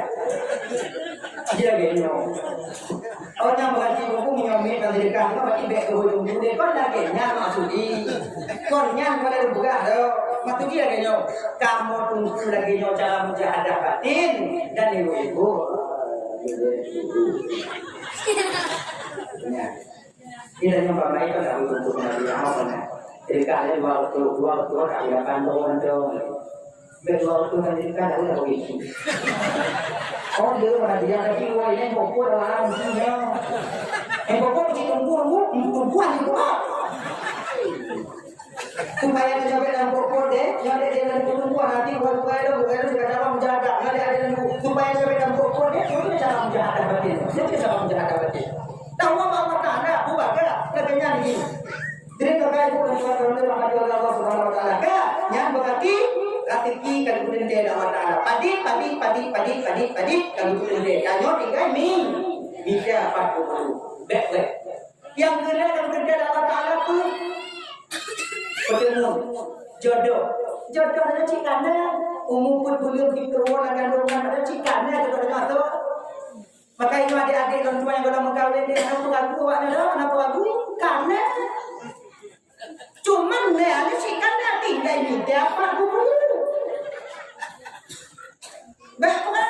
Dia gini. Oh, nyang berarti buku menyamai dan sedekah tu berarti baik ke hujung dunia. Kon lagèe nyan maksud di. Kon nyan pada dibuka tu. Maksud dia gini. Kamu tunggu lagi nyoe cara mujahadah batin dan ibu-ibu. Ya. Kita nyang pamai kan tak butuh pengadilan apa nah. Jadi kalau dua waktu, dua waktu tak ada panduan tu. Bek dua waktu kan jadi kan ada lagi. Oh, dia pengadilan lagi dua ini pokok orang sini. Eh, pokok mesti tunggu, tunggu, tunggu, tunggu. Supaya dia sampai dalam pokok deh, yang dia dalam tunggu nanti bukan bukan itu, bukan itu, kita dalam menjaga. Yang dia dalam supaya sampai dalam pokok deh, itu cara menjaga batin. Itu cara menjaga batin. Tahu apa Allah Ta'ala, bukan kan? Lagi nyanyi. Jadi, Bapak Ibu dan saudara-saudara yang dirahmati oleh Allah Subhanahu wa Ta'ala, kan? Yang berarti rezeki kalau kita dari Allah Ta'ala. Padi, padi, padi, padi, padi, padi, kalau kita dari. Tanya tinggal mi. Bisa apa tu? Baik, baik. Yang kena kalau kita dari Allah Ta'ala tu, pertemuan, jodoh. Jodoh nyoe cit ka na, umu peuet buleuen siplôh lam kandungan, padahai cit ka na jodoh nyoe, toh. Maka inoe adék-adék lôn tuan nyang goh lom meukawen deh, hana peue ragu awaknyoe, hana peue ragu, ka na. Cuman na, nyoe cit ka na, tinggai mita pat guru. Bèk peugah.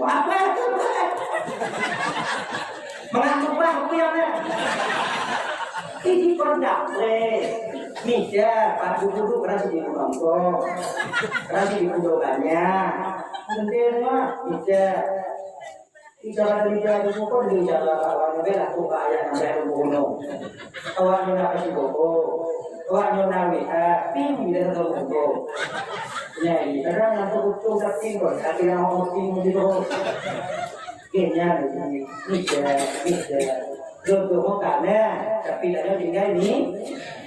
Apa itu? Meunan tumpah kupiah na. Ini kondak, weh. Mita, pat guru, rasa di Bangkok. Rasa di Pulau Banyak. Mungkin, wah, mita. Bicara demi jalan pokok, demi jalan awak nyoe lah, buka ayat sampai ke gunung. Awak nyoe nak kasih pokok. Awak nyoe nak ambil, ah, ping, dia tak tahu pokok. Jadi, kadang nak betul tapi pun, tapi yang orang ping gitu. Oke, nyan, bisa, bisa. Jodoh kan, eh? Tapi tak ada tinggal ni.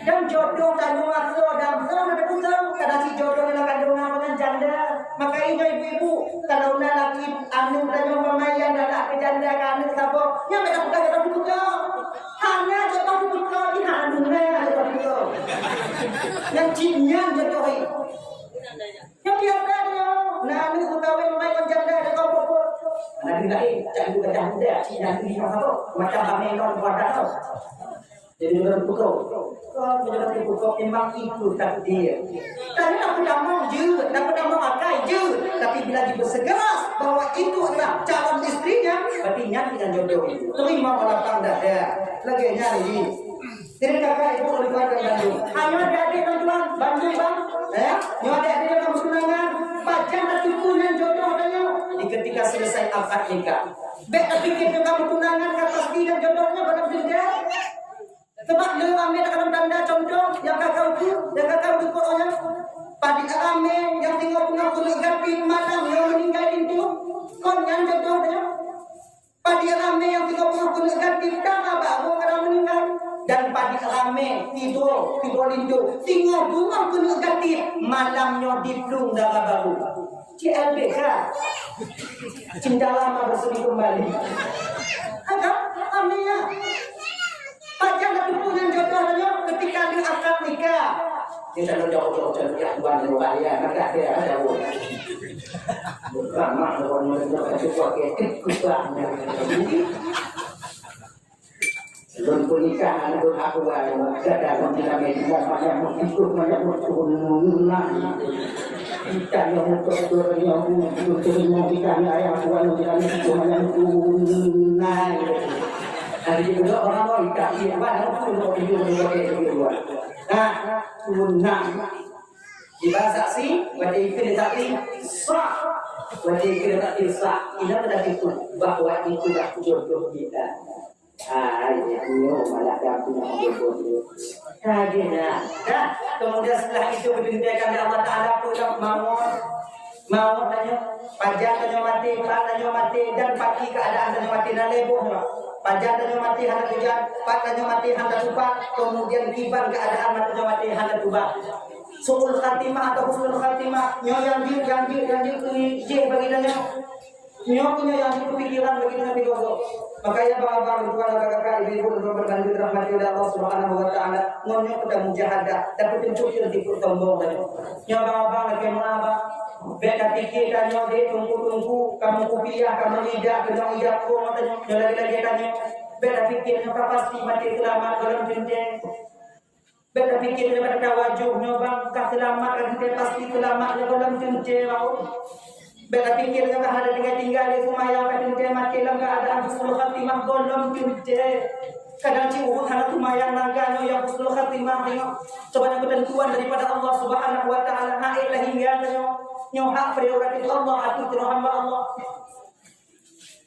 Dan jodoh tanyoe asoe dan soe na teupeue, kadang si jodoh nyan kandungan ngon janda. Maka ingat ibu-ibu, kalau na laki aneuk tanyoe peumayan dan nak keu janda keu aneuk saboh, nyan bèk tapeugah jodoh teupeue. Hana jodoh teupeue di hana jodoh teupeue. Nyang cit nyan jodoh. Nyan biasa nyoe. Na aneuk meukawen peumayan ngon janda, ada kau pokok. Nabi lain, cak ibu kata muda, cik nabi nyoe saboh. Macam bangeng kau kuat dah kau. Jadi, orang pukul. Orang pukul memang itu takdir. Tapi nak peudamong jeuet, nak peudamong akai jeuet. Tapi bila dipersegera bahwa itu adalah calon istrinya, berarti nyan dengan jodoh itu. Terima lapang dada. Lagèe nyan ini. Jadi, kakak ibu, orang tua dan bandung. Hanya adik-adik, orang tua, bandung, bang. Ya, nyoe adik-adik yang bertunangan, pajan tak cukup dengan jodoh tanya. Di ketika selesai akad nikah. Bèk tapiké teuka meutunangan ka pasti dan jodohnya barang teuga. Sebab lé ramé dalam tanda contoh nyang ka kau tu, nyang ka kau tu pokoknya. Padit ramé nyang singoh beungoh keuneuk gaki malam nyoe meuninggai linto. Kon nyan jodoh nyoe. Padit ramé nyang singoh beungoh keuneuk gaki dara barô kadang meuninggai. Dan padit ramé tiboh, tiboh linto singoh beungoh keuneuk gaki malam nyoe diplueng dara barô. C L B K. Cinta lama bersemi kembali. Ada? Amin ya. Pajan dah tupu nyan jodoh nyoe ketika di akad nikah. Dia tak ada jauh-jauh, jauh, ya, Tuhan, ya, Tuhan, ya, maka dia ada jauh. Bukan mak, bukan mak, bukan mak, bukan mak. Lôn peunikah aneuk lôn, aku, wahai, gata lôn dilamé, manyak meututoh, manyak meututoh. Kita nyang meututoh, nyang meututoh, kita nyang ayah, aku, wahai, lôn dilamé, manyak meututoh. Nah, jadi, orang-orang, kita, iya, mana, aku, lôn, lôn, lôn, lôn, lôn, lôn. Nah, nah. Di bahasa si, watèe ikheun saksi, sah. Watèe ikheun saksi, sah. Ina berarti itu, bahwa itulah jodoh kita. Ah, iya, nyoe malah dah punya jodoh tu. Kaget dah. Dah, kemudian setelah itu diperintahkan oleh Allah Taala pulang maut. Maut tanyoe, pajan tanyoe maté, pat tanyoe maté, dan pati keadaan tanyoe maté. Na lhèe boh nyoe. Pajan tanyoe maté hana tujan, pat tanyoe maté hana tupat, kemudian kiban keadaan tanyoe maté hana tuba. Su'ul khatimah atau husnul khatimah, nyoe nyang jeuet, nyang jeuet, nyang jeuet, nyang jeuet bagi tanyoe. Nyoe pun nyang jeuet pikiran bagi tanyoe tiga-tiga. Maka ya, abang-abang, tuan, kakak-kakak, ibu-ibu, dan teman-teman, dirahmati oleh Allah Subhanahu wa Taala. Ngon nyoe kita mujahadah, tapi tentu kita dipeusombong tadi. Nyoe abang-abang, lagèe meuabang. Bèk tapiké tanyoe deh, teungku-teungku, kamoe kupiah, kamoe ijak, keunong ijak, kong tanyoe, nyoe lagèe-lagèe tanyoe. Bèk tapiké tanyoe ka pasti maté seulamat goh lom teuntèe. Bèk tapiké tanyoe ka teuka wajoh nyoe bang ka seulamat, ka teuntèe pasti seulamat goh lom teuntèe, bang. Bèk tapiké tanyoe ka hana tinggai-tinggai lé seumayang, ka teuntèe maté lam keuadaan husnul khatimah goh lom teuntèe. Kadang cit ureueng hana seumayang naga nyoe nyang husnul khatimah nyoe. Coba nyang keuteuntuan daripada Allah Subhanahu wa Taala, hak ék lahingga nyoe. Nyoe hak prerogatif Allah, hak hamba Allah.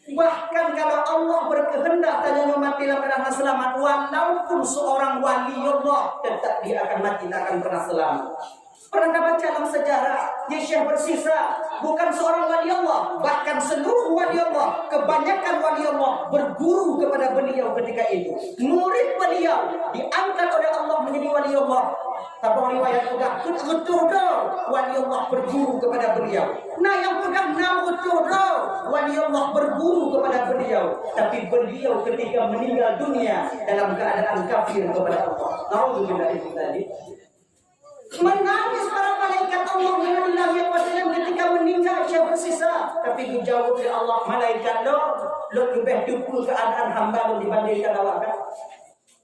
Bahkan kalau Allah berkehendak tanyoe nyoe maté lam keuadaan seulamat, walaupun seorang wali Allah, tetap dia akan mati, tak akan pernah selamat. Pernah ka baca dalam sejarah, Syekh Bersisa bukan seorang wali Allah, bahkan seluruh wali Allah, kebanyakan wali Allah berguru kepada beliau ketika itu. Murid beliau diangkat oleh Allah menjadi wali Allah. Saboh riwayat peugah, "Peuet reutôh droe wali Allah berguru kepada beliau." Nah, nyang peugah, "Nam reutôh droe wali Allah berguru kepada beliau." Tapi beliau ketika meninggal dunia dalam keadaan kafir kepada Allah. Naudzubillah min dzalik. Menangis para malaikat Allah Nabi Ibrahim alaihissalam ketika meninggal Syekh Bersisa. Tapi dijawab oleh Allah, "Malaikat lôn, lôn leubeh teupeue keadaan hamba lôn dibandingkan awak kan?"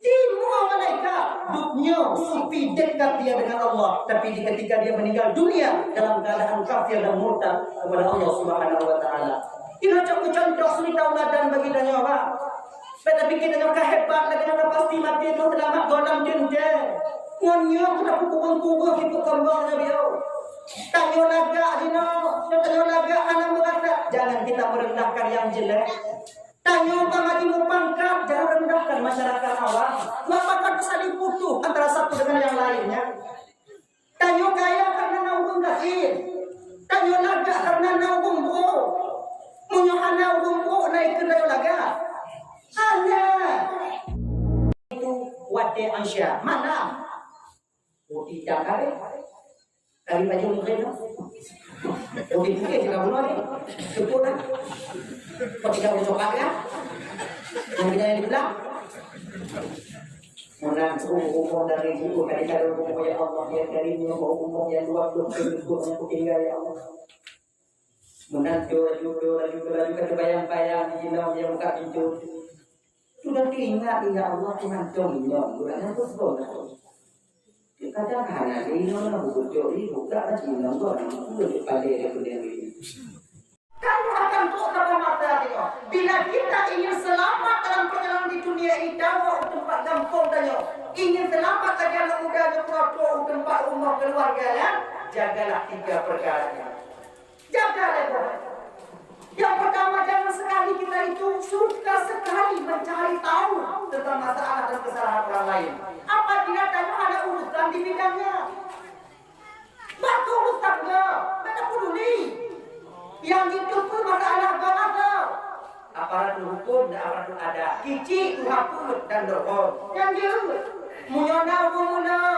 Timua malaikat, dunia sepi dekat dia dengan Allah, tapi di ketika dia meninggal dunia dalam keadaan kafir dan murtad kepada Allah Subhanahu wa Taala. Inoe cok contoh suri tauladan bagi tanyoe, Pak. Bèk tapikir tanyoe ka hebat lagèe nyan, pasti maté nyoe seulamat goh lam teuntèe. Ngon nyoe keuneuk peukubu-kubu sipeukombong nyoe biôh. Tanyoe lagak jinoe, tanyoe lagak hana meurasa. Jangan kita merendahkan yang jelek. Tanyoe ka maju meupangkat, jangan rendahkan masyarakat awam. Ngon pakon saling putoh antara satu dengan yang lainnya. Tanyoe kaya karena na ureueng gasien. Tanyoe lagak karena na ureueng brôk. Meunyoe hana ureueng brôk, na ikeu tanyoe lagak. Hana. Itu watèe Aisyah. Mana? Putih dan kari. Kari baju mungkin tu. Putih-putih juga bunoe ni. Cukup dah. Kau tidak boleh coklat ya? Yang kita yang di belah. Meunan trôh rumoh dari jiôh ka jitadong rumoh, ya Allah, ya Karim, ya Allah, rumoh nyang dua ploh trôh rumoh nyang kutinggai, ya Allah. Meunan trôh laju, trôh laju, trôh laju, ka teubayang-bayang di jinoe, ya, buka pintu. Sudah teuingat, ya Allah, Tuhan, cong inong, budak nyan pun sebab dah. Kadang hana di inong, buka cok di, buka lagi inong, buat, buat, buat, buat, buat, buat, buat. Kamu akan trôk saboh masa tengok. Bila kita ingin selamat dalam perjalanan di dunia ini, dawa u teumpat gampông tanyoe. Ingin selamat lagèe aneuk muda nyoe, trôk u teumpat rumoh keluarga, ya. Jagalah tiga perkara ini. Jaga lé boh. Yang pertama, jangan sekali kita itu suka sekali mencari tahu tentang masalah dan kesalahan orang lain. Apabila tanyoe ada urusan di bidangnya. Bak urusan gob, bèk tapeduli. Nyang jiteupeue masalah gob asoe. Aparatur hukum dan aparatur adat, kicik, tuha peuet dan dohôn. Nyang jeuet, meunyoe na ureueng meunoe,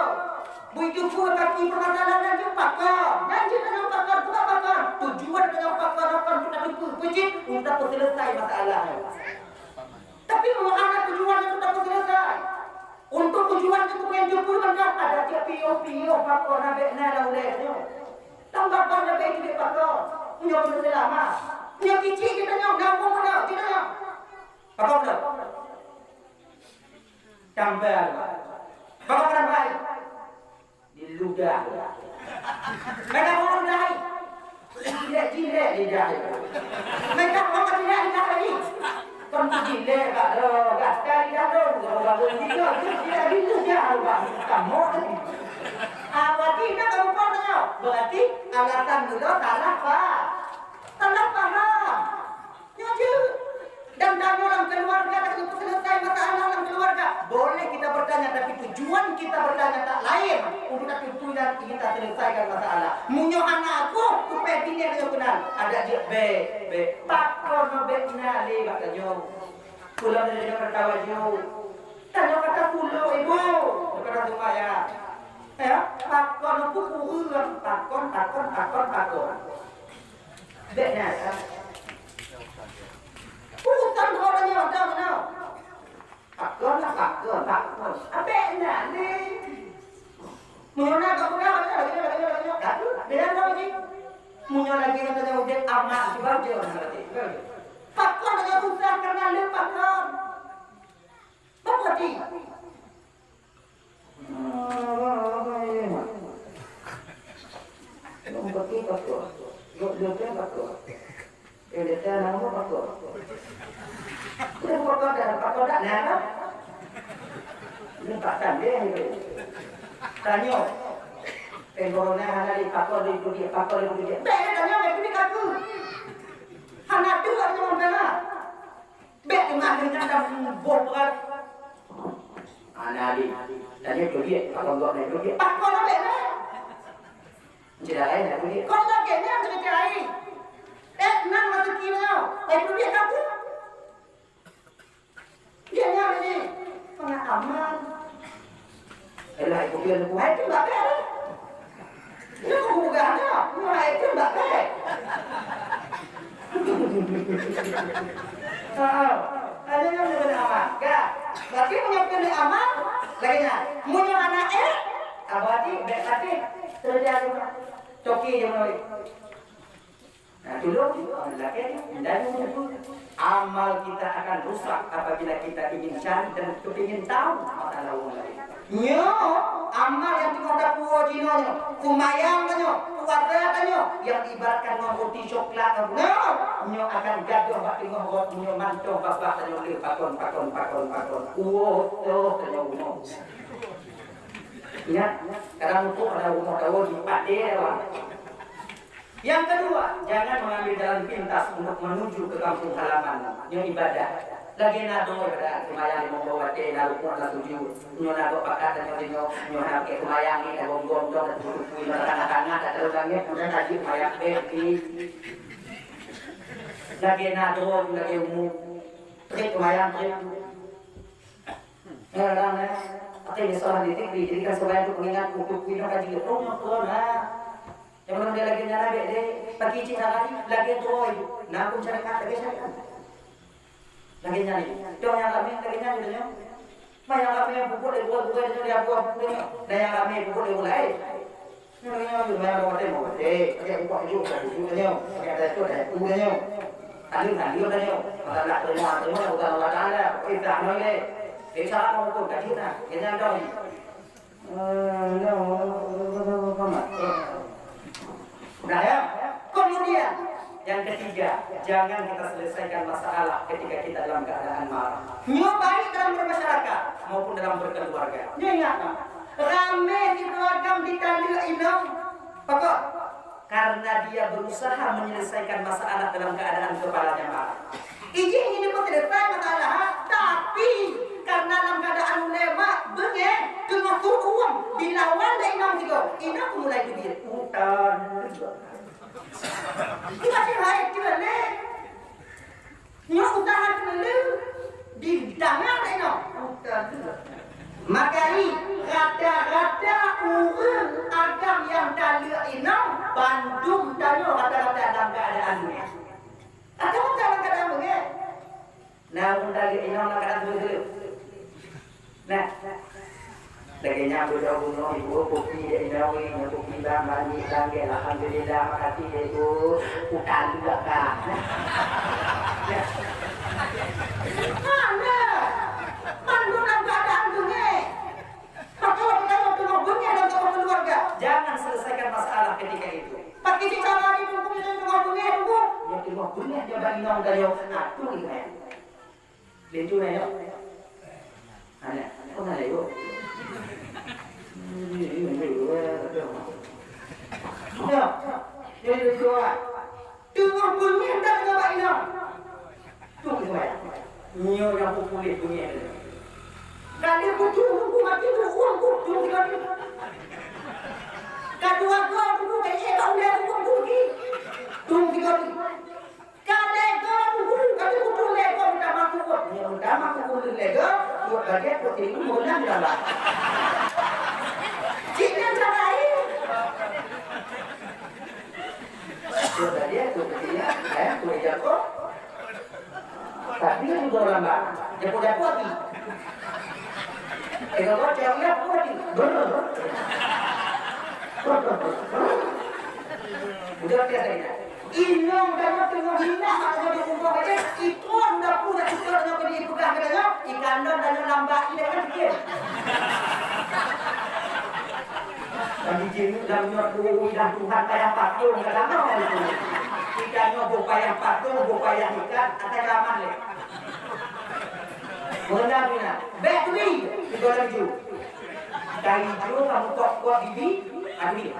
beujiteupeue kaki peumasalahan nyan jeuet pakon. Nyan jeuet nyan pakon, peugah pakon. Tujuan nyan pakon, pakon untuk tateupeue, peue cit, untuk tapeuseuleusoe masalah nyan. Tapi meunyoe hana tujuan untuk tapeuseuleusoe, untuk tujuan keupeue nyang jeuet peue mantong, adak jeuet piôh-piôh pakon, bèk na lam ulèe nyoe. Lam pakon leubeh jeuet pakon. Nyoe keuneuk seulama. Nyoe kicik geutanyoe, gampông meunoe, geutanyoe. Pakon meunoe. Tambah. Pakon meunoe. Di ludah. Meunan ureueng laén. Jilék-jilék lidah. Meunan ureueng jilék lidah lagi. Kon jilék bak droe, gata lidah droe, baru-baru tiga, jilék di ludah, bak kamoe. Ah, berarti na kamoe nyoe. Berarti alasan mula salah faham. Salah faham. Nyoe jeuet. Dan tanyoe lam keluarga, ka jipeuseuleusoe masalah lam keluarga. Boleh kita bertanya, tapi tujuan kita bertanya tak lain. Untuk tateupeue dan ingin taselesaikan masalah. Meunyoe hana aku, supaya bini nyoe kenal. Adak jeuet bèk, bèk. Pakon bèk na lé bak tanyoe. Pulang dari Jakarta baju. Tanyoe kata pulo, Ibu. Kata semua ya. Ya, pakon aku kureueng. Pakon, pakon, pakon, pakon. Bèk na, kan? Urusan orang yang ada mana? Pakon lah, pakon, pakon. Ah, bèk na ni. Meunyoe na ka peugah, lagèe nyoe, lagèe nyoe, lagèe nyoe. Tapi, beda sama ni. Meunyoe lagèe nyoe, tanya ujian amat, cuba je orang ngerti. Pakon lagèe susah karena le pakon. Apa ti? Nombor tiga tu. Dua, dua, tiga tu. Eh, dia dah nama apa tu? Dia bukan kau dah, apa kau dah, nah, apa? Ini tak tanda itu. Tanya. Eh, corona hana di pakon, di budi, pakon, di budi. Bèk, tanya, bèk, budi kaku. Hana tu, ada orang dengar. Bèk teuma lheueh nyan dah boh brat. Ana Ali, tadi tu dia, kalau buat naik tu dia. Pakon bèk na. Cedera laén dah bunyi. Kon lagèe nyan cedera laén. Eh, nan rezeki nyoe. Eh, duit aku. Dia nyan ni. Mana aman? Eh, lah, aku biar aku. Hai, tu tak ada. Ini aku bukan ada. Mana itu tak ada? Heeh. Ada yang lebih aman. Kan? Berarti punya kena aman. Lagi nyan. Punya anak eh. Abadi, baik hati. Terjadi. Coki je melalui. Nah, dulu, lelaki, dan amal kita akan rusak apabila kita ingin cari dan kepingin tahu masalah orang lain. Nyoe, amal nyang teungoh tapuwoe jinoe nyoe, seumayang tanyoe, puasa tanyoe, nyang ibaratkan ngon ruti coklat nyoe, nyoe akan gadôh bak teungoh rot nyoe mantong babah tanyoe lé pakon, pakon, pakon, pakon. Woe, toh tanyoe bunoe. Ingat, kadang muphom ada rumoh tahu di Pate, ya, Bang. Yang kedua, jangan mengambil jalan pintas untuk menuju ke kampung halaman. Nyoe ibadah. Lagèe na droe ibadah, seumayang limong boh watèe, na rukuk, na sujud. Nyoe na gok pakat, nyoe, nyoe, nyoe na pakai seumayang ni, na gom-gom dong, na tutup kui, na tengah-tengah, na terus langit, kemudian kaji seumayang, eh, di. Lagèe na droe, lagèe umu. Trép seumayang, trép. Nyoe orang, eh, pakai misalnya di T V, jadikan seumayang tu pengingat untuk kui, na kaji, oh, nyoe pun, ha. Nyang meunang lagèe nyan abéh deh, bagi cit hara lagèe droe, na huköm syariat, lagèe syariat. Lagèe nyan lé. Dong nyang ramé lagèe nyan lé nyoe. Ma nyang ramé peubuet lé droe, bukan nyoe dia buat bukan nyoe. Dan nyang ramé peubuet lé ulai. Nyoe nyoe nyoe, ma nyang watèe, ma watèe. Pakai upah ijuk, pakai ijuk nyoe. Pakai ada tu, ada tu nyoe. Alim, alim nyoe. Masalah terima, terima bukan Allah Taala. Kita nyoe lé. Jadi salah mau huköm, kaji na. Lagèe nyan dong. Nah, ya. Kemudian, yang ketiga, jangan kita selesaikan masalah ketika kita dalam keadaan marah. Nyoe baik dalam bermasyarakat maupun dalam berkeluarga. Nyoe ingat, nah. Ramé di keluarga ditaleuek inong. Pakon? Karena dia berusaha menyelesaikan masalah dalam keadaan kepalanya marah. Ijih ingin diperselesai masalah, tapi karena dalam keadaan ulèe mak beungèh, teungoh tu'ueng dilawan lé inong sigoe, inong mulai teubiet. Utan. Tiba-tiba hai keuneuk. Nyoe usaha keuneuk. Didangar lé inong. Utan. Maka nyan, rata-rata ureueng agam nyang taleuek inong, bandum tanyoe rata-rata dalam keadaan beungèh. Atau dalam keadaan beungèh. Nah, mun taleuek inong dalam keadaan beungèh. Nah. Lagèe nyan beudôh bunoe ibu, kopi dek inong, nyoe kopi bang, mandi, bang, alhamdulillah, makasih dek ibu. Utaleuek ka. Hana. Bandum dalam keadaan beungèh. Maka, kalau kita mau tengok dunia dan tengok keluarga, jangan selesaikan masalah ketika itu. Pakai cara di hukum itu tengok dunia dulu. Ya, tengok dunia dia bagi nong dan yo. Nah, tu ni, ya. Lintu na yo. Ada. Kau na yo. Ya. Jadi, dua. Teungoh beungèh dan ngon bak inong. Tu seumayang. Nyoe nyang peupuléh beungèh teuh. Ka lheueh butuh buku mati buku buku tung tiga ni. Ka dua go buku ka lheueh ka ulèe buku buku ni. Tung tiga ni. Ka lhèe go buku ka lheueh buku lhèe go minta maku. Nyoe minta maku lhèe go. Buat bagian buat ini mau nang dalam. Cik nang sabai. Tuh tadi ya, tuh kecilnya, eh, tuh hijau tuh. Tapi kan juga orang bang, jago-jago lagi. Eh, kalau cewek apa lagi? Brr. Udah biasa ya. Inong dan teungoh minah, kalau di rumah aja, itu udah punya suka dengan beli pegang katanya, ikan dan lambat ini kan dia. Bagi jeuet lam nyoe teuh idah Tuhan payah patong ka lama itu. Kita nyoe boh payah patong, boh payah ikat, atai ka aman lé. Meunan, meunan. Bèk turi, tiga laju. Dari jauh kamu kuat-kuat bibi, adu dia.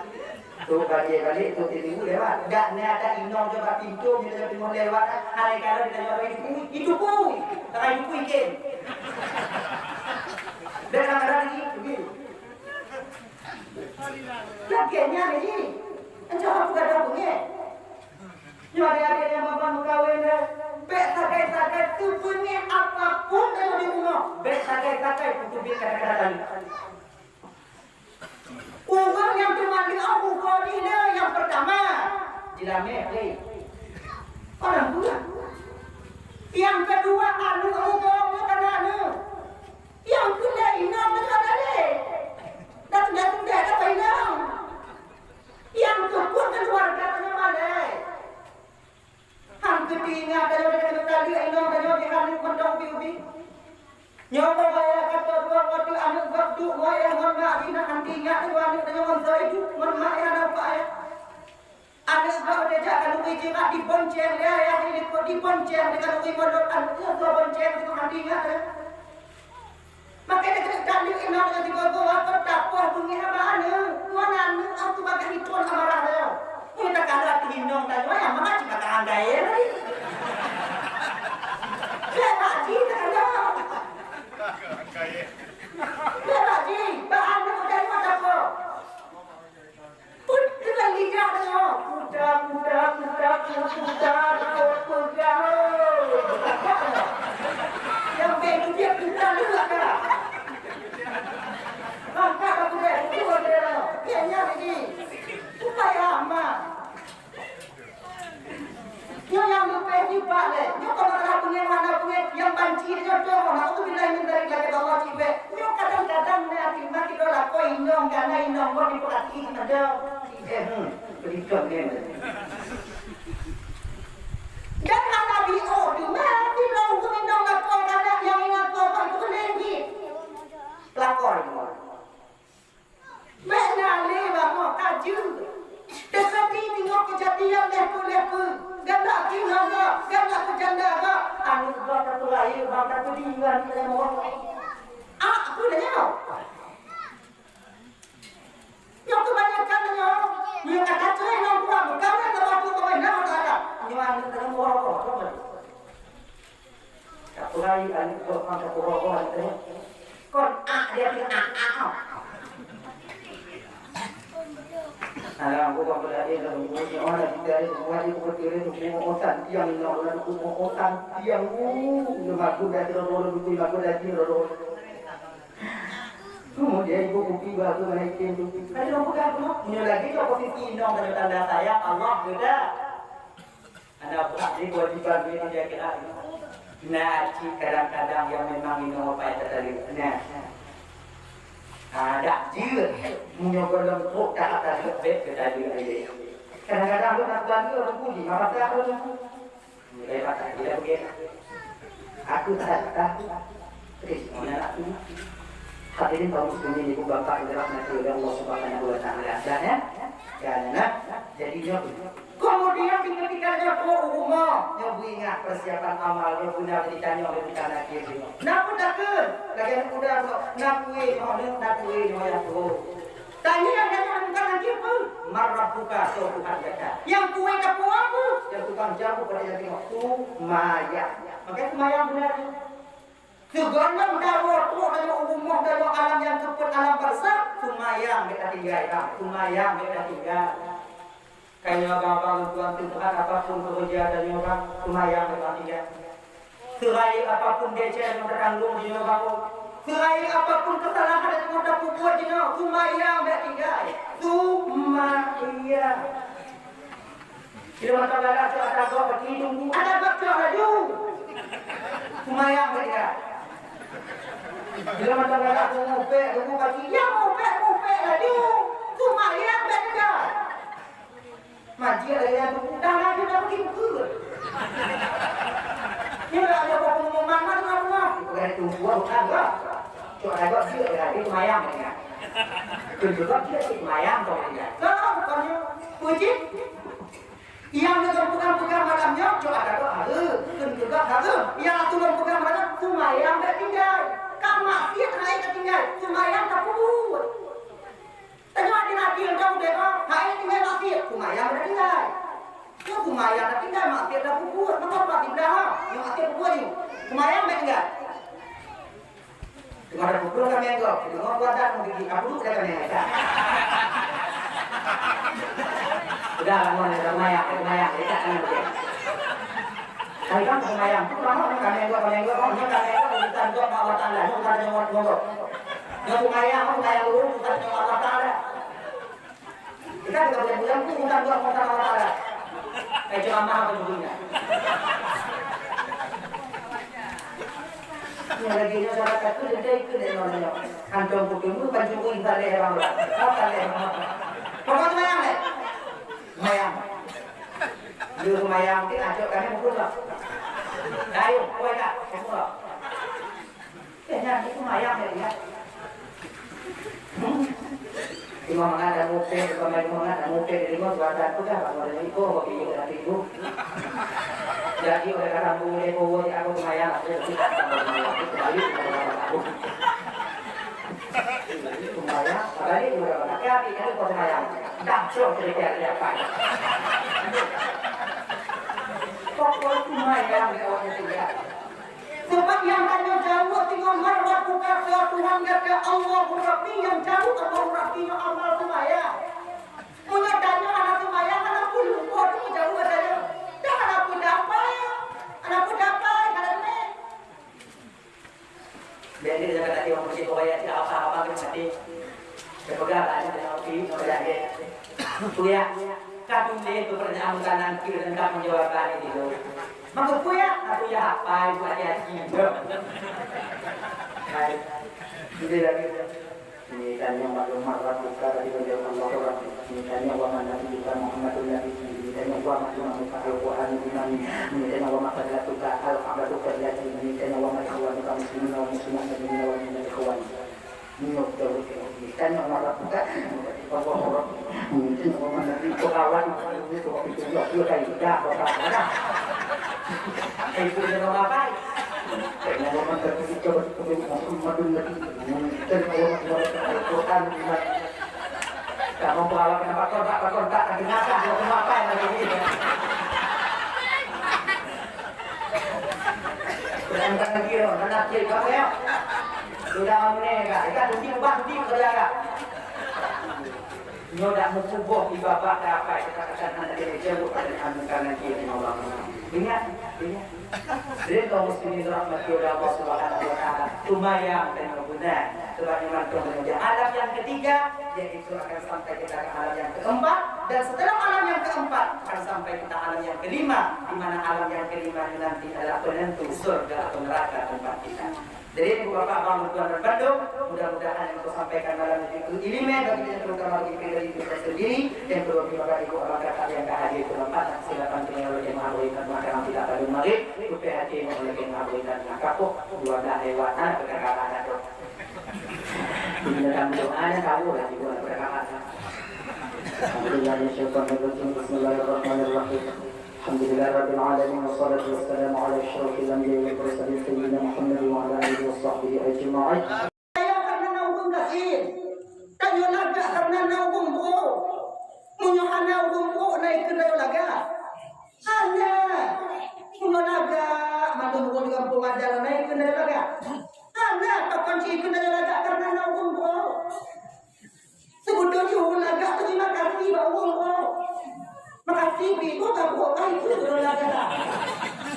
Tu balik-balik, tu tiba lewat. Dak ni ada inong coba pintu, kita teungoh lewat, hari kalau kita nyoe itu pui, itu pui. Tak itu pui ken. Dak ada lagi, begitu. Lagèe nyan lé jih. Aja aku gadang beungéh. Nyoe adék-adék nyang babah meukawen deh, bék sagai-sagai teubeungéh apapun tanyoe di rumoh. Bék sagai-sagai peuteubiet kata-kata tali. Ureueng nyang teuma leueh ugoe jih le nyang peurtama, jilamé lé. Orang tua. Nyang keudua, aneuk ugoe ngon aneuk. Nyang keulhèe inong ngon aneuk. Dan sudah-sudah ka inong. Nyang keupeuet keuluwarga tanyoe malèe. Han keuteungoh tanyoe deungon tali inong tanyoe jihan mantong ubi-ubi. Nyoe bak ayah ka dua watèe aneuk gob duek ngon ayah ngon mak jih na, han teuingat deungon aneuk tanyoe ngon soe duek ngon mak ayah na upak ayah. Aneuk gob teuh jak keuneuk jirat dibonceng lé ayah, dilikot dibonceng lé keuneuk molot aneuk gob bonceng deungon han teuingat deungon. Makanya keuneuk tali inong deungon sigoe-goe, kon tapoh beungéh haba aneuk. Ngon aneuk, aku bagaih iton amarah tanyoe. Nyoe takalon ateueh inong tanyoe, nyang mangat cit bak keuhai gaya tadi. Lewat jih takalon. Lewat jih, bak aneuk tanyoe tapoh. Peuet keunan lidah tanyoe. Kuda, kuda, kuda, kuda, kuda, peugah, oh. Nyang bèk itu dia kuda leuak dah. Angkat aku deh, itu dia. Dia nyang ini. Upaya aman. Nyoe nyang leubeh jiba lé. Nyoe kalau masalah beungéh, makna beungéh nyang banci nyoe doh, naudzubillah min dzalik, lagèe Allah cibèk. Nyoe kadang-kadang na, na sidroe lakoe inong, ka na inong, ngon dipeurati mantong. Eh, hmm, beudikot nyan. Dan hana B O teuma, sidroe ureueng inong lakoe ka na nyang ingat keu Allah itu keuneuk jih. Lakoe inong. Bèk na lé bangoh ka jeuet. Teukeudi teungoh keujadian lhèe peue-lhèe peue, galak keu haba, galak keu janda ba, aneuk ba ka peurayeuk bang ka peudinggan ilèe moh. Ah, peue lagèe nyoe? Nyoe keubanyakan nyoe, nyoe ka tacre ngon tuha, meukawen sama tu keubai na mata ada. Nyoe aneuk ka moh apa? Tapeurayeuk aneuk gob, han tapeureugoe aneuk nyoe. Kon ak dia keuneuk ak-ak. Alah, aku bang beudak dia dah buat nyoe, orang kita dia semua dia buat dia semua osan tiang ni, orang aku mau osan tiang. Uh, dia maku dah terus orang dukui, maku dah dia terus. Kemudian ibu kupi baru naik pintu. Ada orang pegang tu. Punya lagi tu posisi inong pada tanda sayang Allah beda. Hana brat jih keuwajiban lé di akhirat. Na cit kadang-kadang nyang memang inong payah tataleuek. Nah. Ah, dak jeuet. Meunyoe gohlom trok that tataleuek, bèk tataleuek lé. Kadang-kadang lôn na keuluwarga lôn puji, masa lôn nilai patah dia begitu. Aku tak tahu. Terus mana aku? Hadirin kaum muslimin, ibu bapak yang dirahmati oleh Allah Subhanahu wa taala. Dan ya, dan nah, jadinya Keumudian, di ketika nyoe trok u rumoh, nyoe beuingat peusiapan amal, nyoe beuna geutanyoe lé bukan akhé nyoe. Na peue takheun? Lagèe aneuk muda nyoe, na kue nyoe, na kue nyoe nyang trok. Tanyong tanyoe bukan akhé peue? Man rabbuka, soe Tuhan gata. Nyang kue ka peue? Nyang tukang jaweueb pada nyang teurimong. Seumayang. Maka seumayang beuna. Sigohlom dawa trok tanyoe u rumoh tanyoe alam nyang keupeuet alam barzakh, seumayang bèk tatinggai, bang. Seumayang bèk tatinggai. Ka nyoe bang, bang, tuan Tuhan, apapun keureuja tanyoe, bang, seumayang bèk tatinggai. Seurayeuk apapun desya nyang tatanggong jinoe, bang, seurayeuk apapun keusalahan nyang tapeubuet jinoe, seumayang bèk tinggai. Seumayang. Bila mantong galak cok ata gob bak kiri tunggu, ata gob cok laju. Seumayang bak dia. Bila mantong galak tunggu pek, tunggu bak kiri, ya, mau pek, mau pek laju. Seumayang bak dia. Majik lagi yang tunggu, dah laju dah pergi muka. Ni dah ada pengumuman mana, mana? Bukan tunggu, bukan gob. Cok ata gob dia, dia seumayang bak dia. Tunggu gob dia, seumayang bak dia. Gob, bukannya. Puji. Nyang lôn peugah-peugah malam nyoe, cok ata gob hareuem, kheun keu gob hareuem. Nyang lôn peugah malam, seumayang bèk tinggai. Ka maksiet hana tatinggai, seumayang tapeubuet. Tanyoe adil-adil, tanyoe udép, ha, hana tinggai maksiet, seumayang bèk tinggai. Nyoe seumayang tatinggai, maksiet tapeubuet, maka maksiet dah, ha. Nyoe maksiet peubuet nyoe. Seumayang bèk tinggai. Teuma ada pukul kami yang kau, teuma kuat dah mau gigi, aku duduk dah kami yang ada. Peugah lam rumoh, seumayang, seumayang, dekat tangan dia. Hai bang, seumayang. Tu bangon, kami dua, kami dua, bangon, kami dua, urusan dua, Allah Taala, nyoe bukan nyoe, nyoe. Nyoe seumayang, seumayang dulu, bukan nyoe Allah Taala. Kita juga boleh bilang, tu bukan dua, bukan Allah Taala. Eh, ceramah apa judulnya? Nyoe lagèe nyoe cara takheun, leucah ikheun lé nyoe, nyoe. Hantom kuteumé pancuri balèe rang-rang. Apa lé? Pokok seumayang lé. Seumayang. Lheuh seumayang, ti acok kami mukul lah. Ayo, kuat tak? Mukul lah. Eh, nyan, itu seumayang lé, ya. Imam mangat dan mupin, bukan main mangat dan mupin, jadi mau buat satu dah, kalau ada itu, hobi juga nanti itu. Jadi, oleh kata, boleh bawa di aku seumayang, aku tidak sanggup seumayang, aku kembali kepada aku. Seumayang, kembali kepada aku. Tapi, tapi, kalau kau seumayang, dah, cok, cerita dia apa? Pokok seumayang, kawan, tidak. Sebab nyang tanyoe jaweueb teungoh marwah buka keu Tuhan gata, Allahu Rabbi, nyang jaweueb Allahu Rabbi nyoe amal seumayang. Meunyoe tanyoe hana seumayang, hana peue lumpoh teungoh jaweueb tanyoe. Dah hana peue dapai, hana peue dapai, hana teumé. Biasa dia kata, "Tiwang meuseujid, oh, ya, tidak apa-apa, kan, mati." Dia peugah, "Ada, ada, ada, ada." Kuya, ka tuléh keu peurtanyaan meukanan keu lengkap jawaban itu. Maka kuya, aku ya hafai, buat hati-hati. Hai, tuléh lagi. Ini tanya maklumat Rabbuka tadi beliau Allah Rabbi. Ini tanya wa man nabi kita Muhammadun Nabi. Ini tanya wa man imam kita Al-Quran Imam. Ini tanya wa man fadlatuka Al-Fadlatuka Lati. Ini tanya wa man ikhwanuka muslimin wa muslimat. Ini wa man ikhwan. Nyoe jaweueb nyoe. Tanya Allah Rabbuka. Allah Rabbi. Mungkin Allah Nabi pengawal itu waktu itu dia dia kai dah bapak mana? Itu dia bapak. Tanya Allah Nabi kita Muhammadun Nabi. Mungkin Allah Nabi Al-Quran. Kamu pengawal kenapa kau tak kau tak dengarkan dia kenapa lagi ni? Bukan lagi, mana cek kau ya? Sudah menega, kita duduk ubah duduk kerja. Nyoe dak meutuboh di babah dapai kita akan hana jadi jaweueb pada kami karena dia Allah. Ingat, ingat. Jadi kaum muslimin rahmati oleh Allah Subhanahu wa taala. Seumayang dan beuna. Sebab memang alam yang ketiga, yaitu akan sampai kita ke alam yang keempat, dan setelah alam yang keempat akan sampai kita alam yang kelima, di mana alam yang kelima ini nanti adalah penentu surga atau neraka tempat kita. Jadi, Ibu Bapak, Abang, Tuan dan Bandung, mudah-mudahan yang saya sampaikan malam ini itu ileumèe bagi kita, terutama bagi pribadi kita sendiri, dan kedua bagi Bapak Ibu Abang Kakak yang ka hadir dalam atas silakan tinggal oleh jemaah berikan makanan tidak pada mari, supaya hati oleh jemaah berikan kapuh, dua belas lewat, anak berkata-kata. Bila kamu doa, ada tahu lah, Ibu, berkata-kata. Alhamdulillah, ya syaitan rajim. Bismillahirrahmanirrahim. Alhamdulillahirabbil alamin, wassalatu wassalamu ala asyrafil anbiya'i wal mursalin, sayyidina Muhammad wa ala alihi wa sahbihi ajma'in. Kaya karena na ureueng gasien, tanyoe lagak karena na ureueng brok. Meunyoe hana ureueng brok, na ikheun tanyoe lagak? Hana. Meunyoe lagak, mandum ureueng di gampông aja na ikheun tanyoe lagak? Hana, pakon ci ikheun tanyoe lagak karena na ureueng brok? Seubeutôi jih ureueng lagak teurimong kasih bak ureueng brok. Makasih pih, kok ka brok ka ikheun ureueng lagak.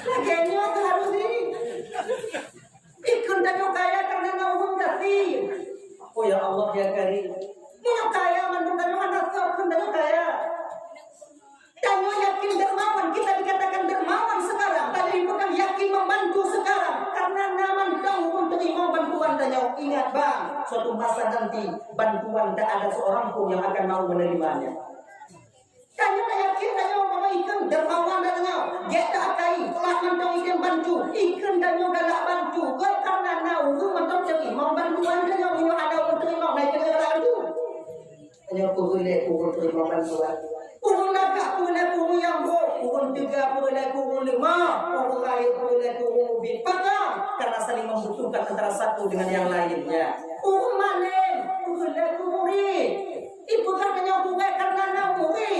Lagèe nyoe seuharus jih. Ikheun tanyoe kaya karena na ureueng gasien. Oh ya Allah ya Karim. Meunyoe kaya mandum tanyoe hana soe kheun tanyoe kaya. Tanyoe yakin dermawan, kita dikatakan dermawan sekarang, tapi bukan yakin membantu sekarang. Karena na mantong ureueng teurimong bantuan tanyoe. Ingat bang, suatu masa nanti bantuan tak ada seorang pun yang akan mau menerimanya. Tanyoe na yakin tanyoe bahwa ikheun dermawan tanyoe. Gèt that akai, teuma mantong ikheun bantu. Ikheun tanyoe galak bantu. Gèt karena na ureueng mantong teurimong bantuan tanyoe. Meunyoe hana ureueng teurimong, na ikheun galak bantu. Tanyoe peue lé ureueng teurimong bantuan. Ureueng lagak peue lé ureueng nyang brok, ureueng teuga peue lé ureueng leumah, ureueng rayeuk peue lé ureueng ubit. Pakon? Karena saling membutuhkan antara satu dengan yang lainnya. Ureueng malém peue lé ureueng gurèe. Ipeugah tanyoe gurèe karena na gurèe.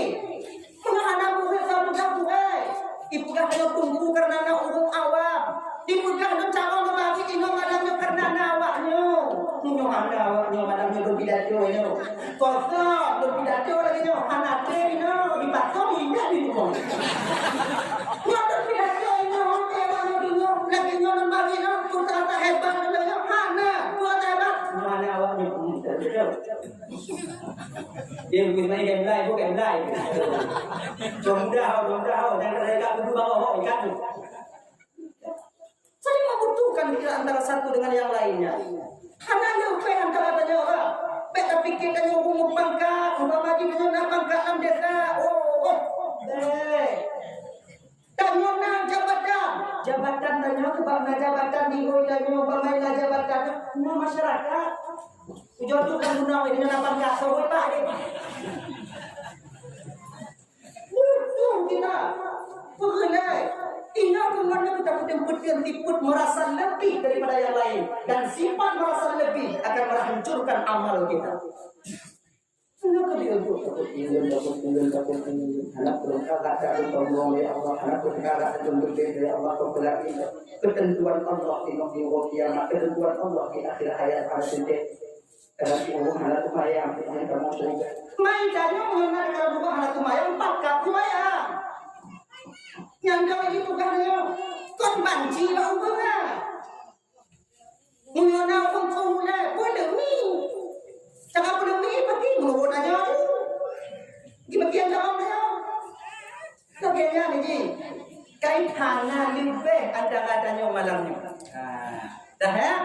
Meunyoe hana gurèe, soe peugah gurèe? Ipeugah tanyoe teungku karena na ureueng awam. Ipeugah lôn carông lôn marit inoe malam nyoe karena na awak nyoe. Meunyoe hana awak nyoe malam nyoe lôn pidato nyoe. Kosong lôn pidato lagèe nyoe, hana trép inoe, dipaksa Dia lebih main game live, bukan live. Mudah, mudah, dan mereka kudu bawa ho ikan. Saling membutuhkan kita antara satu dengan yang lainnya. Hana leupeh antara tanyoe orang. Bèk tapikir tanyoe ureueng pangkat, umpama jih tanyoe na pangkat lam desa. Oh, oh. Eh. Tanyoe na jabatan. Jabatan tanyoe sebab na jabatan di tanyoe, umpama na jabatan, na masyarakat. Ujoe tu kan guna weh, na pangkat, so, weh, bah, eh. Butuh kita. Peureulèe. Ingat keumanö kita peuteun-peuteun sifat merasa lebih daripada yang lain. Dan sifat merasa lebih akan menghancurkan amal kita. Kenapa dia untuk takut tinggal, takut tinggal, takut tinggal? Anak belum kakak, takut sombong, ya Allah. Anak belum kakak, takut gede, ya Allah. Kau kelak ini. Ketentuan Allah di yaumul kiamat. Ketentuan Allah di akhir hayat, anak sendiri. Karena Allah hana teupayang, hana kamoe syurga. Mai tanyoe meunyoe na kamoe hana teupayang, pakat teupayang. Nyang ka wajéb tugaih tanyoe, kon banci bak ubeueng na. Meunyoe na ureueng keu ulèe, peuleumi. Cara peuleumi, peuti meunurot tanyoe tu. Di bagian dalam tanyoe. Lagèe nyan jih, kai hana leubeh antara tanyoe malam nyoe. Ha, dah, ya?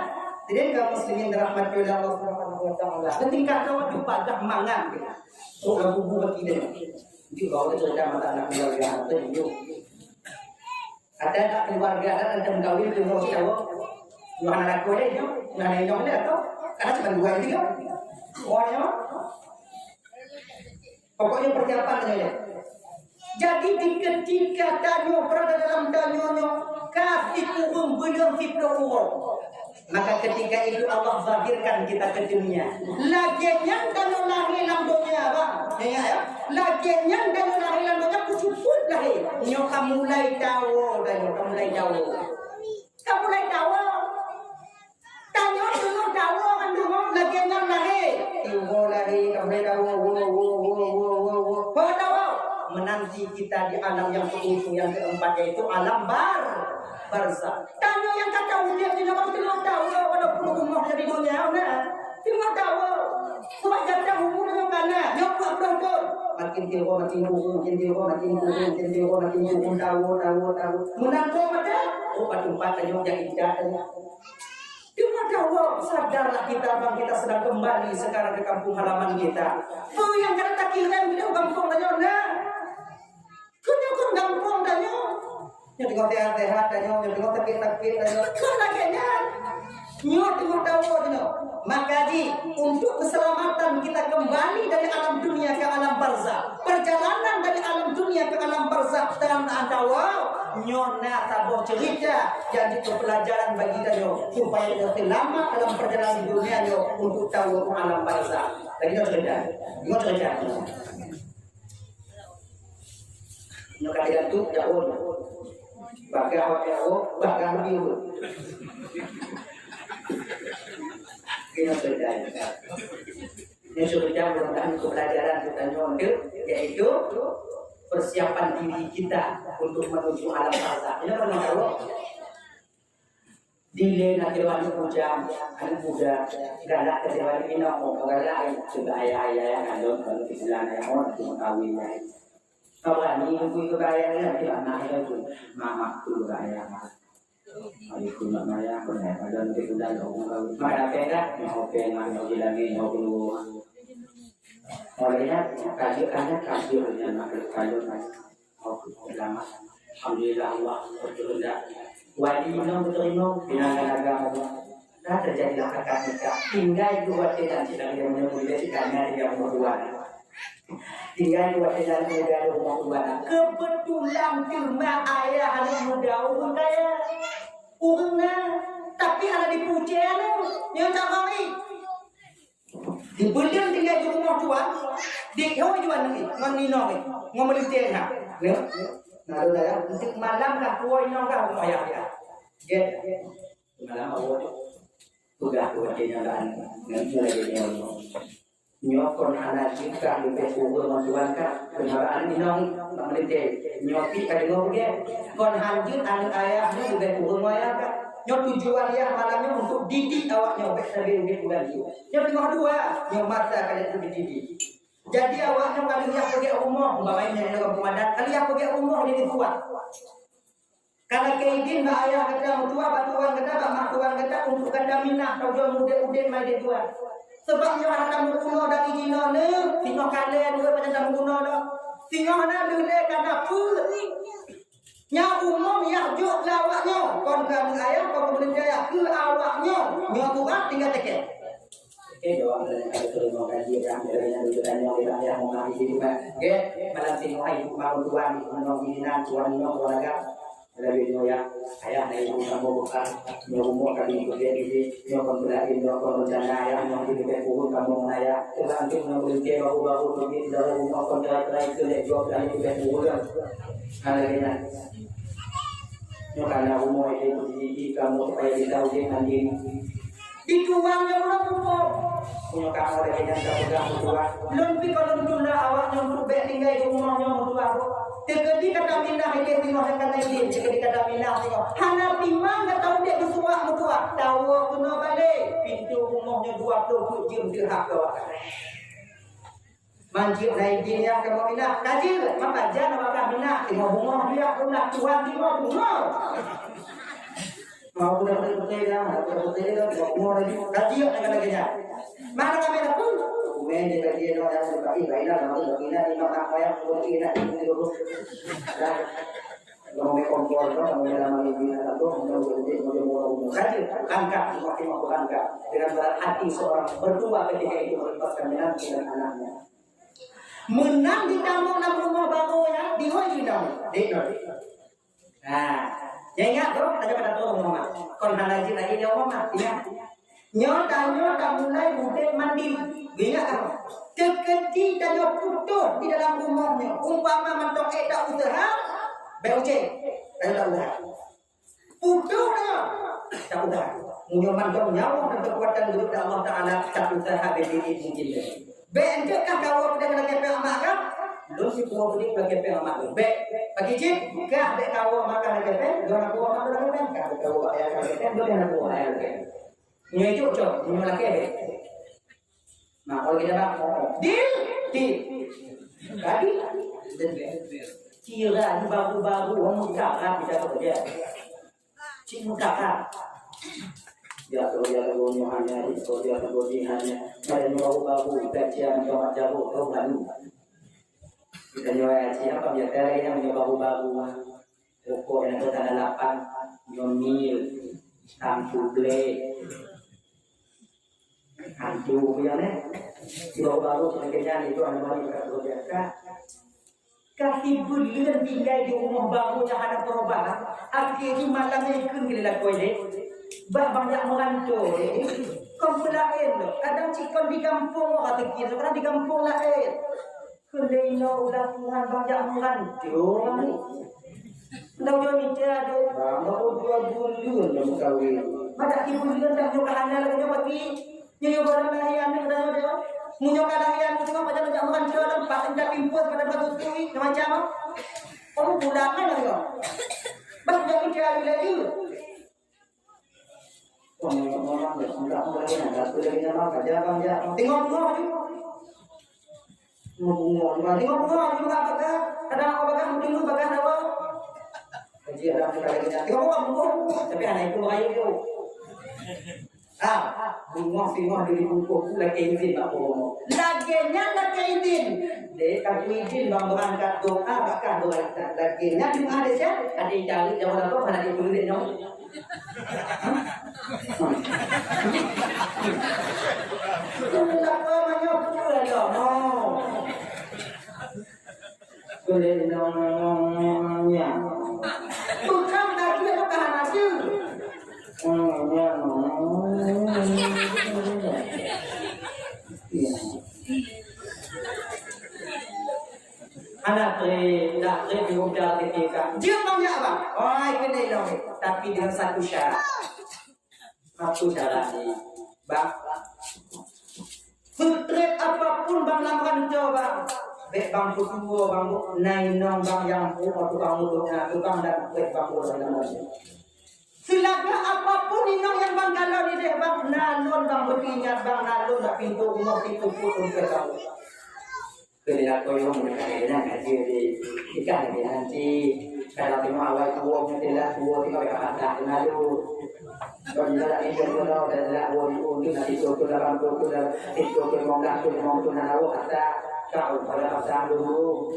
Jadi, kaum muslimin dirahmati oleh Allah Subhanahu wa Taala. Ketika kawan jumpa dah mangan, oh, dah bubu bagi dia. Itu baru cerita mata anak keluarga, atau hidup. Ada tak keluarga, ada tentang kawin, tu mau tahu. Tuhan anak kau dia, Tuhan yang dia, atau? Karena cuma dua itu, kan? Pokoknya, Pokoknya persiapan saja. Jadi di ketika tanyoe berada dalam tanyoe nyoe, ka sikureueng buleuen siplôh uroe. Maka ketika itu Allah zahirkan kita ke dunia. Lagèe nyan tanyoe lahé lam donya, bang. Ingat ya. Lagèe nyan tanyoe lahé lam donya, keucukup lahé. Nyoe ka mulai tawoe tanyoe, ka mulai tawoe. Ka mulai tawoe. Tanyoe teungoh tawoe ngon deungon lagèe nyan lahé. Tiwoe lahé, ka mulai tawoe, woe, woe, woe. Tawoe. Menanti kita di alam yang keujung, yang keempat, yaitu alam bar-, barzakh. Tanyoe nyang ka tawoe, dia teungoh tawoe, walaupun rumoh jadi donya, nah. Teungoh tawoe. Sabab gata umu nyoe ka na, nyoe peuet ploh thon. Makin tiwoe makin kureueng, makin tiwoe makin kureueng, makin tiwoe makin kureueng, tawoe, tawoe, tawoe. Meunan thon mata, oh, pat teumpat tanyoe jak intat tanyoe. Teuma tawoe, sadarlah kita, bang, kita sedang kembali sekarang ke kampung halaman kita. Peue nyang ka takirém kita u gampông tanyoe na? Keunoe kon gampông tanyoe. Nyoe teungoh sehat-sehat tanyoe, nyoe teungoh sakét-sakét tanyoe. Kon lagèe nyan. Nyoe teungoh tawoe tanyoe. Maka jih, untuk keselamatan kita kembali dari alam dunia ke alam barzakh, perjalanan dari alam dunia ke alam barzakh dalam tawoe, nyoe na saboh cerita nyang jeuet keu pelajaran bagi tanyoe, supaya tanyoe seulamat dalam perjalanan dunia nyoe untuk tawoe u alam barzakh. Lagèe nyoe cerita. Nyoe cerita. Nyoe ka digantung daun. Bagah awak nyoe, bagah lagi. Ini sudah. Ini sudah, mudah-mudahan untuk pelajaran kita nyoe, yaitu persiapan diri kita untuk menuju alam barzakh. Ini pernah tahu? Dilèe na keudroe aneuk bujang, aneuk muda, galak keudroe aneuk inong, galak ai, keu ayah-ayah nyang ngalom, keu bulan ayah ngon, keu kawin ai. Awak ni bui keu ayah nyan, keu anak nyan tu, mamak tu keu ayah. Ai, keu mak ayah, keu ayah, ada nanti bulan, keu kawin. Mak dah pegat, mau pegat, mau bilangin, mau keluar. Oleh nyan, kaji aneuk, kaji nyan, mak keu kawin ai. Alhamdulillah, Allah berkehendak. Wali inong beuteurimong, pinangan agama. Dah terjadilah akad nikah. Tinggai dua watèe dan tidak dia menemui dia tidak nyari yang berdua. Tinggai dua watèe dan tidak ada rumah dua. Kebetulan teuma ayah aneuk muda ureueng kaya. Ureueng na, tapi hana dipucèe aneuk. Nyoe tak mari. Di buleuen tinggai di rumoh tuan, di hôi tuan ni, ngon inong ni, ngon meulintèe na. Ya. Nah, lôn ya, untuk malam kah, tuwoe inong kah, rumoh ayah dia. Dia, malam awak tu. Tugas tu, dia nyalan, ngan mulai dia nyalan. Nyoe kon hana jeuet kah leubeh kureueng ngon tuan kah, keumaraan inong, ngon meulintèe. Nyoe pih ka deungoe beugèt. Kon han jeuet aneuk ayah nyoe leubeh kureueng ngon ayah kah. Nyoe tujuan yah malam nyoe untuk didik awak nyoe bèk sabe ubit bukan jih. Nyoe teungoh dua, nyoe masa ka lheueh dididik. Jadi awak nyoe ka lheueh peugét rumoh, umpama nyoe lam kampung adat, ka lheueh peugét rumoh jadi tuan. Ka lakée idin bak ayah gata meutuah, bak tuan gata, bak mak tuan gata untuk gata minah taujoe udeb-udeb mai di luwa. Sabab nyoe hana tameuguno dari jinoe neuh, singoh kalée dua pajan tameuguno lom. Singoh na lheueh lé ka na peue. Nyang umum yah jok keu awak nyoe, kon keu aneuk ayah, kon keu meuneuntée ayah, keu awak nyoe, nyoe tuan tinggai teuke. Oke, doa dan kami terima kasih ya, dari yang bertanya dari ayah mau kami di rumah. Oke, malam sini hai malam tuan di rumah ini nan tuan nyoe keluarga. Lagi nyoe ya, ayah dari rumah mau buka, nyoe umur kami ikut dia di sini, nyoe kon berakhir, nyoe kon rencana ayah, nyoe di lebih kurun kamu ayah. Tergantung nyoe berhenti baru-baru pergi dari rumah kon cerai-cerai ke lek jawab dari lebih kurun. Ada lagi nan. Nyoe kana rumoh ilée beudidik kamoe supaya jitauhid mandiri. Dituan nyang lôn peubuet. Meunyoe kamoe lagée nyan tapeugah meutuah, lôn pih kon lôn tunda awak nyoe untuk bék tinggai di rumoh nyoe meutuah. Teukeudi ka taminah ilée singoh dan kana idin, teukeudi ka taminah singoh. Hana timang gata udeb beusuwak meutuah. Tawoe keunoe balée, pintoe rumoh nyoe dua ploh peuet jeuem teuhah keu awak. Manjeuet na idin nyan kamoe minah. Ka jeuet, maka jan awak ka minah. Teungoh bungöh biak pula Tuhan teungoh bungöh. Mau budak beutôi-beutôi dah, budak beutôi dah, teungoh bungöh lagi. Ka jeuet na lagée nyan. Mana kami dah pun? Kumé je ka jeuet dah, yang budak ini, baiklah, nama tu, ini, ini, nama apa yang budak ini, ini, ini, ini. Dah. Kamoe kompor, kamoe dalam ini, ini, ini, ini, ini, ini, ini. Ka jeuet, langkah, semakin mau langkah. Dengan berat hati seorang mertua ketika itu melepaskan menantu dan anaknya. Meunan jitamong lam rumoh barô nyan, dihôi jitamong. Dek nyoe. Nah, ingat tu, ada pada tu rumah mak. Kon hana jin lagi dia rumah mak. Ingat. Nyoe tanyoe tamulai udeb mandiri. Ingat kan? Teukeudi tanyoe putôh di dalam rumoh nyoe. Umpama mantong ék ta useuha, bék ucé. Tanyoe ta useuha. Putôh dah. Tak usah. Meunyoe mantong nyawa dan keukuatan duek dari Allah Taala, tak usah habéh biet mungkin deh. Bék enteuk kah kawa peudeh lagée péng amak kah? Lôn sipuwoe peudeh lagée péng amak lôn. Bék. Pagi cit, kah bék kawa makan lagée péng, lôn aku makan lagée péng, kah bék kawa ayah lagée péng, lôn aku ayah lagée péng. Meunyoe itu cok, meunyoe lagée bék. Nah, kalau kita bak, deal, deal. Tadi, kira di baru-baru, orang muka kan kita kerja. Cik muka kan. Ya, kalau dia kalau hanya, kalau dia kalau hanya, kalau yang baru-baru, kita cian, kalau macam tu, tahu kan? Kita nyoe cik apa biasa lagi yang baru-baru. Rokok nyang tanda lapan, nyoe mil, tam suble, hantu nyang neh. Baru-baru sebenarnya itu aneuk mari ka bekerja. Ka, ka sibuleuen tinggai di rumoh baru nyang hana perubahan. Akhé jih malam nyoe ikheun geulah lakoe deh. Bah banyak merantau deh. Kon peulaén lom. Kadang cit kon di gampông orang teukieu, kadang di gampông laén. Keuleue inoe ulah Tuhan bang jak meuranto ni. Ndak ujoe mita deh. Bang, baru dua buleuen dah meukawen. Madak tiga buleuen dah nyoe ka hana lagèe nyoe pati. Nyoe barang lahé aneuk dah nyoe. Meunyoe ka lahé aneuk teuka pajan jak meuranto dah, pat intat pimpus pada batu tui, macam apa? Kamu pulang kan dah nyoe. Bang, jak mita lagi. Tengok-tengok juga. Tengok-tengok juga. Kadang aku bagah, mungkin lu bagah dawa. Jadi ada kita lagi. Tengok-tengok. Tapi anak itu bahaya tu. Ah, bungong singoh di bungkuh tu lagi izin tak bohong. Lagi nyan lagi izin. Dek, aku izin bang berangkat doa, bakal berangkat. Lagi nyan cuma ada siapa? Ada yang cari jawab apa? Mana dia tulis nyoe? Bukan lagi apa hana tu. Hana trép, dak trép diudah ketika. Jeuet bang jak bang. Oi, keuneuk lom. Tapi dengan satu syarat. Apa syarat ni? Bang. Seutrép apapun bang lam ranco bang. Bèk bang peutuwo bang, na inong bang nyang peutuwo tukang uduk, na tukang dan bèk bang peutuwo dalam ranco. Seulagèe apapun inong nyang bang galak idéh bang, na lôn bang beuingat bang, na lôn bak pintoe rumoh pintoe peuet umpèe bang. Keulihat koyong dekat dengan haji di ikan di nanti. Kalau tengok awal tuwo, keulihat tuwo tengok dekat mata, tengok dulu. Kalau tidak, itu kalau dah tidak, tuwo itu nanti tuwo dalam tuwo dalam itu, tuwo mongkak tuwo mongkak tuwo nak tahu kata kau pada pasang dulu.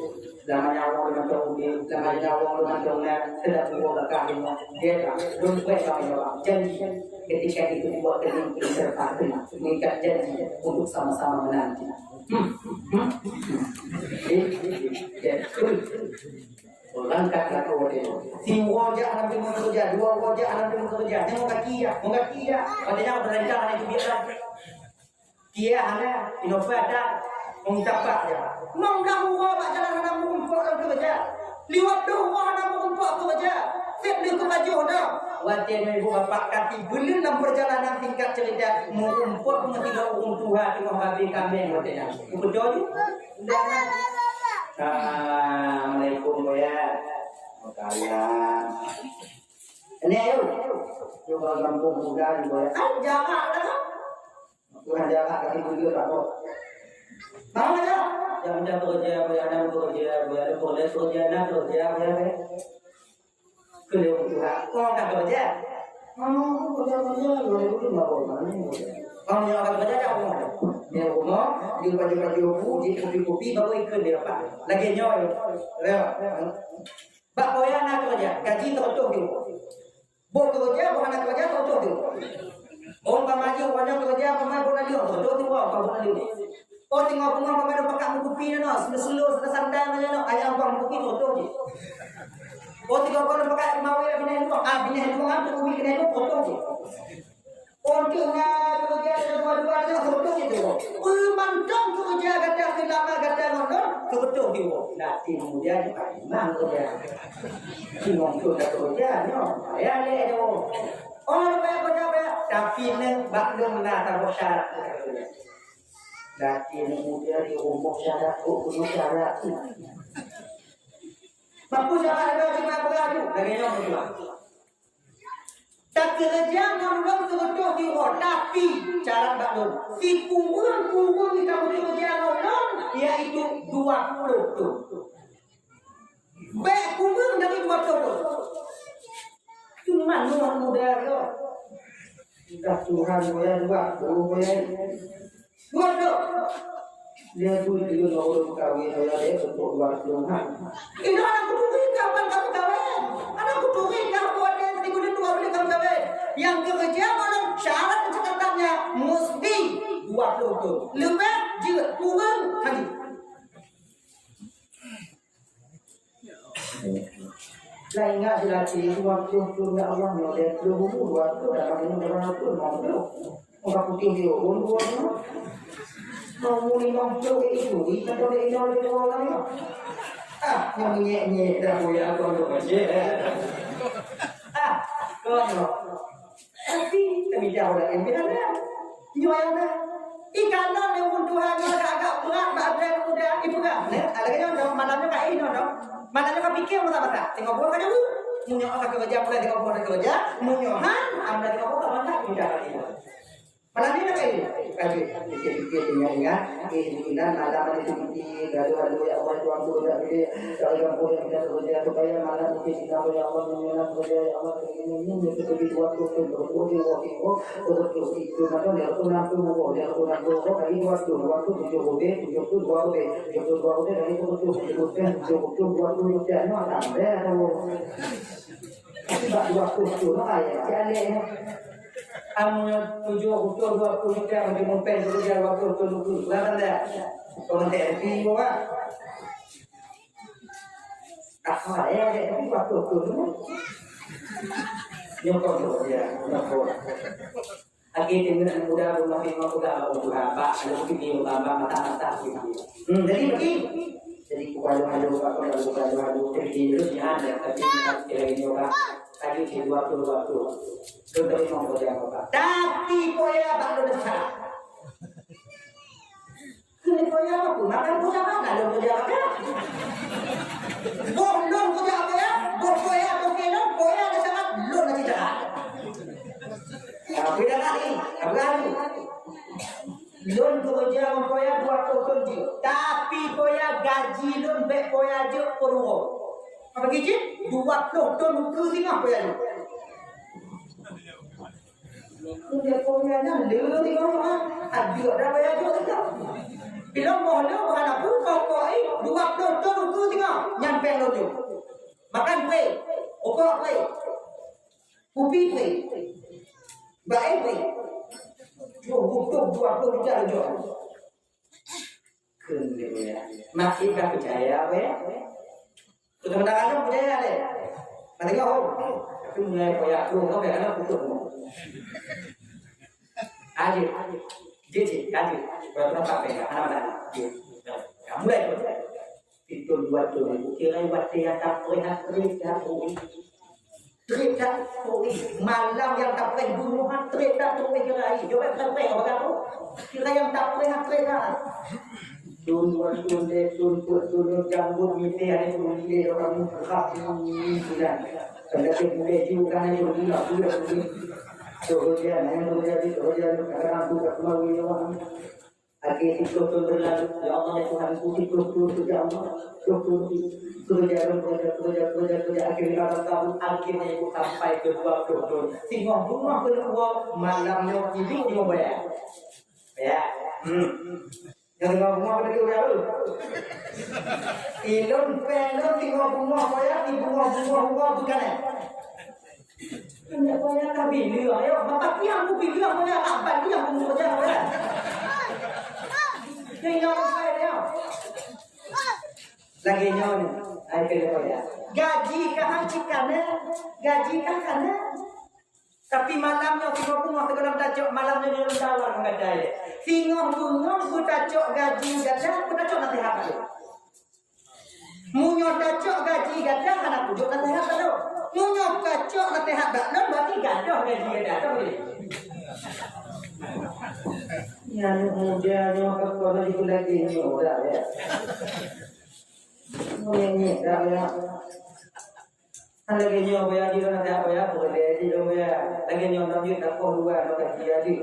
Lama nyawa dengan tuwo, lama nyawa dengan tuwo, tidak tuwo dekat dengan dia. Belum kau yang janji. Ketika itu dua kali terpaksa mengikat janji untuk sama-sama menanti. Orang kata kau dia. Si wajah alam tu bekerja, dua wajah alam tu bekerja. Jangan kaki ya, mau kaki ya. Pada jangan berlancar itu biasa. Kia hana, inofa ada, mengkapak ya. Mengkamu bak jalan hana meurumpok dalam kereja. Liwat doh hana meurumpok kereja. Sip di kepajoh dah. Watèe ibu bapak kaki beuleuen lam perjalanan singkat cerita, meurumpok meusidang ureueng tuha teungoh habéh kaméng watèe nyan. Beutôi ju? Assalamualaikum, Buya. Makanya. Ini ayo. Coba gampông muda di Buya. Ai, jarak dah. Kurang jarak kaki bujur tak kok. Mau aja. Yang udah kerja, Buya, ada kerja, Buya, ada kerja, kerja, ada kerja, Buya, Buya. Keliru Tuhan. Kau akan kerja? Mau kerja, kerja, dua ribu lima puluh mana ni? Kau yang akan kerja, dah rumah. Ni rumah, di baju-baju aku, di kopi-kopi, baru ikut dia dapat. Lagi nyoy. Ya. Bak Buya na keureuja, gaji sireutoh ribu. Boh keureuja, boh hana keureuja, sireutoh ribu. Umpama jih, umpama keureuja, umpama boh naleueng, sireutoh ribu, umpama boh naleueng. Oh, singoh beungoh, umpama dong pakat meukupi nyoe, selo-selo, selo santai nyoe, ayah umpama meukupi, sireutoh jih. Oh, singoh beungoh pakat mawé binéh luwah, ah, binéh luwah, tu kupi binéh luwah, sireutoh jih. Untuk na keureuja dua-dua nyoe seubeutôi itu. Peue mantong keureuja gata seulama gata ngon lôn seubeutôi itu. Nanti kemudian memang keureuja. Singoh tu dah keureuja nyoe. Ya lé tu. Oh, payah keureuja payah. Tapi neng bak lôn na saboh syarat. Nanti kemudian di umur syarat, oh, penuh syarat. Mampu syarat ada cuma beradu. Lagèe nyoe keureuja. Takeureuja ngon lôn seubeutôi siuroe, tapi syarat bak lôn, sikureueng-kureueng takeureuja ngon lôn, yaitu dua ploh thon. Bèk kureueng dari dua ploh thon. Cuma nuan muda nyoe. Entah Tuhan, ya, dua ploh, ya. Dua ploh. Dia pun dia orang kahwin, saya dia untuk dua puluh, ha. Ini anak kuturi kapan kamu kahwin? Anak kuturi kapan ada yang tiga puluh dua boleh kamu kahwin? Yang keureuja malam syarat cacatannya mesti dua puluh thon. Lebih jeuet kureueng hana. Lah ingat si laki tu waktu tu ya Allah, nyoe dia puluh ribu, dua puluh, dah kami ni berapa puluh, lima puluh. Muka putih dia, umur dua puluh. Mau muli mampu itu, ikan tu dia ingat dia dua orang ni. Ah, yang nyek-nyek dah, Buya, abang tu, Buya. Ah, kau ni. Tapi, kami jauh dah, yang bilang dah. Nyoe yang dah. Ikan tu, dia pun Tuhan, dia agak-agak berat, bak dia muda, dia pegang. Nah, ada lagi yang dah, malamnya kat ini, dah. Malamnya kat fikir, masak-masak. Tengok buah kat jauh. Munyoe ka keureuja, mulai tengok buah kat keureuja. Munyoe han, amai tengok buah, masak, muda kat ini. Malam ni nak kayu. Kayu. Pikir-pikir, ingat-ingat. Eh, ingat malam ada sedikit. Lalu, lalu, ya Allah, Tuhan, turun dah pilih. Kalau yang boleh, kita bekerja supaya malam mungkin kita boleh, ya Allah, mengenal kerja, ya Allah, ini, ini, ini, seperti dua puluh, dua puluh, dua puluh, dua puluh, dua puluh, itu, maka dia pun nanti mau, dia pun nanti mau, kali dua puluh, dua puluh, tujuh puluh, tujuh puluh dua puluh, tujuh puluh dua puluh, kali tujuh puluh, tujuh puluh, tujuh puluh, dua puluh, ya, no, tambah, no. Sebab dua puluh tu, no, ayah, si Alek, no. Amun tujuh puluh, dua puluh, tiga puluh, empat puluh, dua puluh, berapa dah? Kau nanti happy, kau, kan? Ah, ya, ya, tapi waktu tu, tu. Nyokong tu, ya, nyokong. Lagi dengan muda, belum lagi muda, belum muda, Pak. Kalau begini, Bapak, mata-mata, gitu. Hmm, jadi begini. Jadi, bukan malu, Pak, bukan malu, jadi, terus, ya, ada, tapi, kita, kita, ini, Pak. Tadi, si dua puluh, dua puluh. Belum terima, Pak. Tapi, Pak, ya, Pak, belum besar. Keuneuk kuliah apa pun, makan kuliah mana lôn kuliah apa? Boh lôn kuliah apa ya? Boh kuliah apa ke lôn? Kuliah ada sangat, lôn lagi jahat. Tapi dah kali, tapi kali. Lôn kuliah mempunyai dua puluh tujuh, tapi kuliah Peurugoe. Apa kicit? Dua ploh thon ukeue singoh payah nyoe. Ukeue payah nyan le singoh nyoe, ha. Aduh, dah payah nyoe singoh. Ilôn boh le, boh hana peue, pokok, eh, dua ploh thon ukeue singoh. Nyan péng lôn nyoe. Makan kueh, rukok kueh, kupi kueh, bae kueh. Jok, butuh dua ploh juta lôn jok. Kheun lé, ya. Masih ka peucaya, ya? Kadang-kadang peucaya deh. Ka deungö, oh. Tapi mulai koyak tu, kau kadang-kadang putus. Aje. Jih, jih, aje. Kalau tu nampak beda, anak-anak. Jih. Ya, mulai tu. Itu dua tu, kira watèe nyang tapreh trép that, oh. Trép that, oh. Malam nyang tapreh bunoe, trép that, oh, kira ai. Coba tapreh, apa kata? Kira nyang tapreh, trép that. Tun, tun, tun, tun, tun, tun, janggut, mite, ada tun, mite, orang ni, berhak, tun, tun, tun. Tanda tun, mute, ju, kan, ada tun, tun, tun, tun. Tun, tun, tun, tun, tun, tun, tun, tun, tun, tun, tun. Akhirnya, siplôh thon berlalu, ya Allah, ya Tuhanku, siplôh thon, ya Allah, siplôh thon, kerja, kerja, kerja, kerja, kerja, akhirnya, Allah tahu, akhirnya, ibu sampai ke dua ploh thon. Singoh beungoh keudua, malam nyoe tidur di bawah. Ya. Hmm. Nyang singoh beungoh pada tidur ya, lu. Ilôn péng lôn singoh beungoh, ya, di beungoh-beungoh, beungoh bukan, eh. Ndak payah ka bileung, ayo, bapak tiang ku bileung, payah, abang tiang ku payah, payah. Tinggal saya dia. Lagèe nyoe ni, ai keu dia. Gaji ka han cit kana, gaji ka kana. Tapi malam nyoe singoh beungoh sigohlom tacok, malam nyoe nyoe tawar ngon gata. Singoh beungoh beutacok gaji gata, beutacok naseuhat. Meunyoe tacok gaji gata hana kujok naseuhat bak lôn. Meunyoe kacok naseuhat bak lôn, berarti gadoh gaji gata. Tahu tak? Nyan muda nyoe ka kon laju lagi nyoe dah, ya. Nyoe ni dah, ya. Kan lagèe nyoe, boya, di dalam dah, boya, boleh di dalam, boya. Lagèe nyoe, nak duit, nak poh dua, nak gaji, ya, di.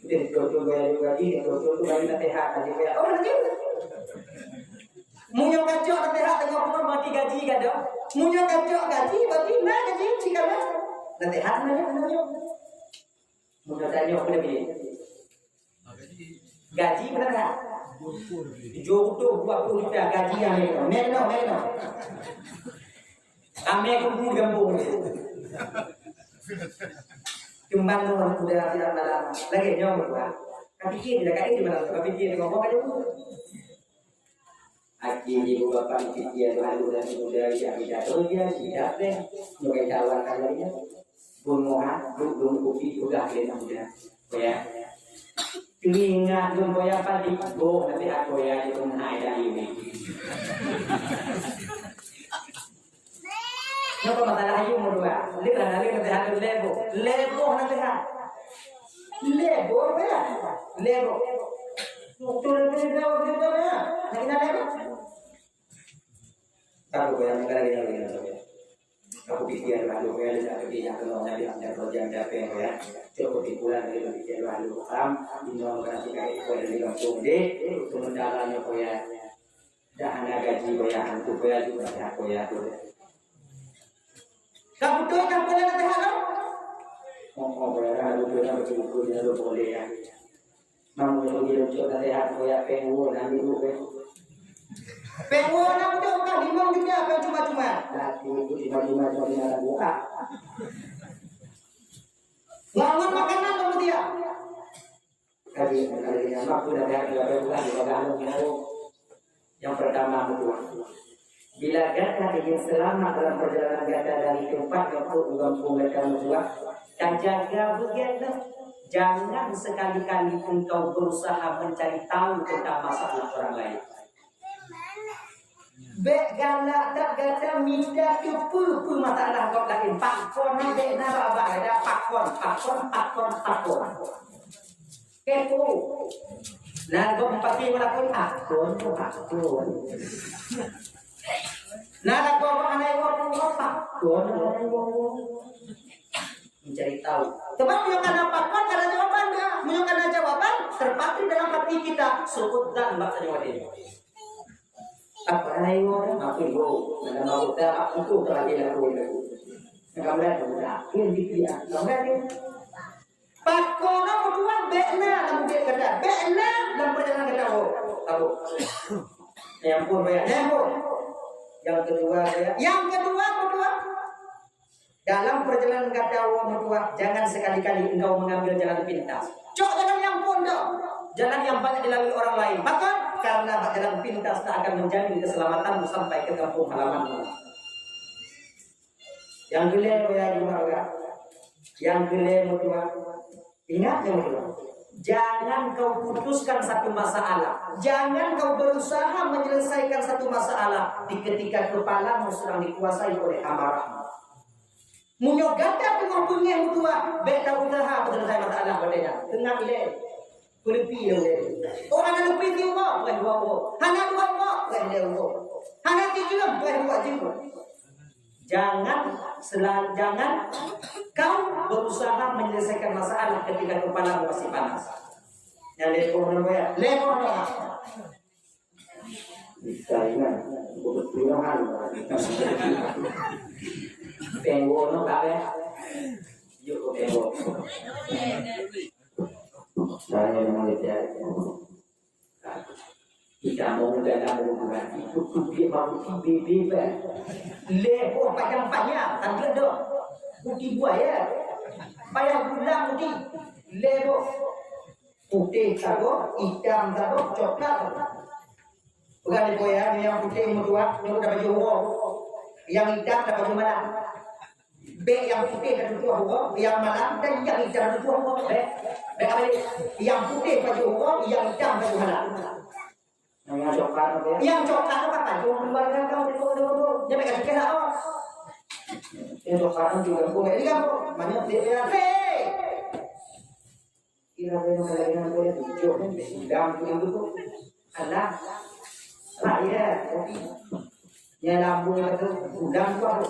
Di betul-betul, boya, di gaji, di betul-betul, bagi naseuhat, gaji, boya. Oh, lagi. Meunyoe kacok naseuhat, tengok pun mati gaji gadoh. Meunyoe kacok gaji, berarti na gaji cit kana. Naseuhat na nyoe, na nyoe. Meunyoe tanyoe pun lagi. Gaji berapa? Tujuh puluh, dua puluh juta gaji yang itu. Meno, meno. Kami kumpul di kampung ni. Cuman tu orang muda tidak malam. Lagi nyoe berapa? Tapi dia tidak kaya di mana? Tapi dia dengan apa aja. Aki ibu bapa dipikir lalu dan muda yang tidak kerja, tidak deh, mulai tawarkan lagi. Bunga, duduk kopi sudah dia muda. Ya. Telinga dun boya padi, bo nanti aku ya di rumah dan ini. Napa masalah ayu mudua? Dia lah lalu nanti ada lebo, lebo nanti ha. Lebo ya, lebo. Betul lebo, lebo ya. Nanti ada lebo. Aku bayangkan lagi, lagi, lagi. Aku pikir lalu, ya, dia pergi yang kenal Nabi, yang kerja, yang capek, ya. Cukup kesimpulan dari berpikir lalu. Paham? Di dalam berarti kayak itu ada di kampung deh. Sementara nyokoya. Dah hana gaji, koya hantu, koya juga, ya, koya tu. Ka beutôi kan peue nyang naseuhat lom? Oh, oh, peue nyang beutôi, nyang beutôi, nyang beutôi, nyang beutôi, ya. Namun, nyang beutôi, nyang beutôi, naseuhat, peue nyang péng woe, nyang beutôi, péng. Péng woe, nyang beutôi, bukan limong juta, péng cuma-cuma. Nah, itu cuma-cuma, cuma-cuma, bukan. Bangun makanan, kamu dia. Tadi, tadi yang mampu dan yang dua belas bulan di bawah anu. Yang pertama, meutuah. Bila gata ingin selamat dalam perjalanan gata dari tempat untuk kampung gata, meutuah, tajaga beugét. Jangan sekali-kali engkau berusaha mencari tahu tentang masalah orang lain. Bék galak that gata mita teupeue peue masalah gob laén. Pakon na bék na babah gata pakon, pakon, pakon, pakon. Kepo. Na gob pasti meulakon pakon, pakon. Na gob hana iwoe pakon, pakon. Mencari tahu. Sebab meunyoe kana pakon, kana jawaban dah. Meunyoe kana jawaban, terpatri dalam hati kita, su'udzan bak tanyoe. Apa hai wo? Apa wo? Dalam baru tak aku tu terakhir aku. Nak kamera tu dah. Ini dia. Kamera dia. Pakon meutuah bèk na lam udép gata, bèk na lam peurjalanan gata ho. Tahu. Nyang phôn baya, nyang phôn. Nyang keudua baya, nyang keudua meutuah. Dalam perjalanan gata ho meutuah, jangan sekali-kali engkau mengambil jalan pintas. Cok jalan nyang phôn dong. Jalan yang banyak dilalui orang lain. Pakon? Karena bak jalan pintas tak akan menjamin keselamatanmu sampai ke kampung halamanmu. Nyang keulhèe, ya jemaah, nyang keulhèe meutuah. Ingat nyang meutuah. Jangan kau putuskan satu masalah. Jangan kau berusaha menyelesaikan satu masalah di ketika kepalamu sedang dikuasai oleh amarahmu. Meunyoe gata teungoh beungèh meutuah, bèk ta useuha peuselesai masalah watèe nyan. Teungoh ilèe. Peuleupi lé ulèe. Oh, hana leupie siuroe, beuh dua uroe. Hana dua uroe, beuh lhèe uroe. Hana sijeuem, beuh dua jeuem. Jangan sela-, jangan kau berusaha menyelesaikan masalah ketika kepalamu masih panas. Nyang lhèe boh nyoe, lhèe boh nyoe. Bisa ingat, bukan pilihan. Tembok no, tak ada. Yuk, tembok. Saya yang mau lihat. Kita mau dalam hubungan itu, dia mau bibir, bibir. Lhèe boh padang panyang, tak ada. Putih buaya. Payah gula putih. Lhèe boh. Putéh saboh, itam saboh, coklat saboh. Peugah lé boh ya, nyang putéh meutuah, nyoe tapajoh uroe. Nyang itam tapajoh malam. Bèk nyang putéh tatutoh uroe, nyang malam, dan nyang itam tatutoh uroe. Bèk. Bèk apa ni? Nyang putéh pajoh uroe, nyang itam pajoh malam. Nyang coklat apa ya? Nyang coklat apa? Pajoh keluarga kau di bawah dua. Jangan kasih kena apa. Nyang coklat itu juga boleh di kampung. Banyak dia ya. Hei! Kira kira kalian boleh tunjuk kan, udang tu yang tu. Alah. Lah ya, kopi. Nyang lambung tu udang tu apa?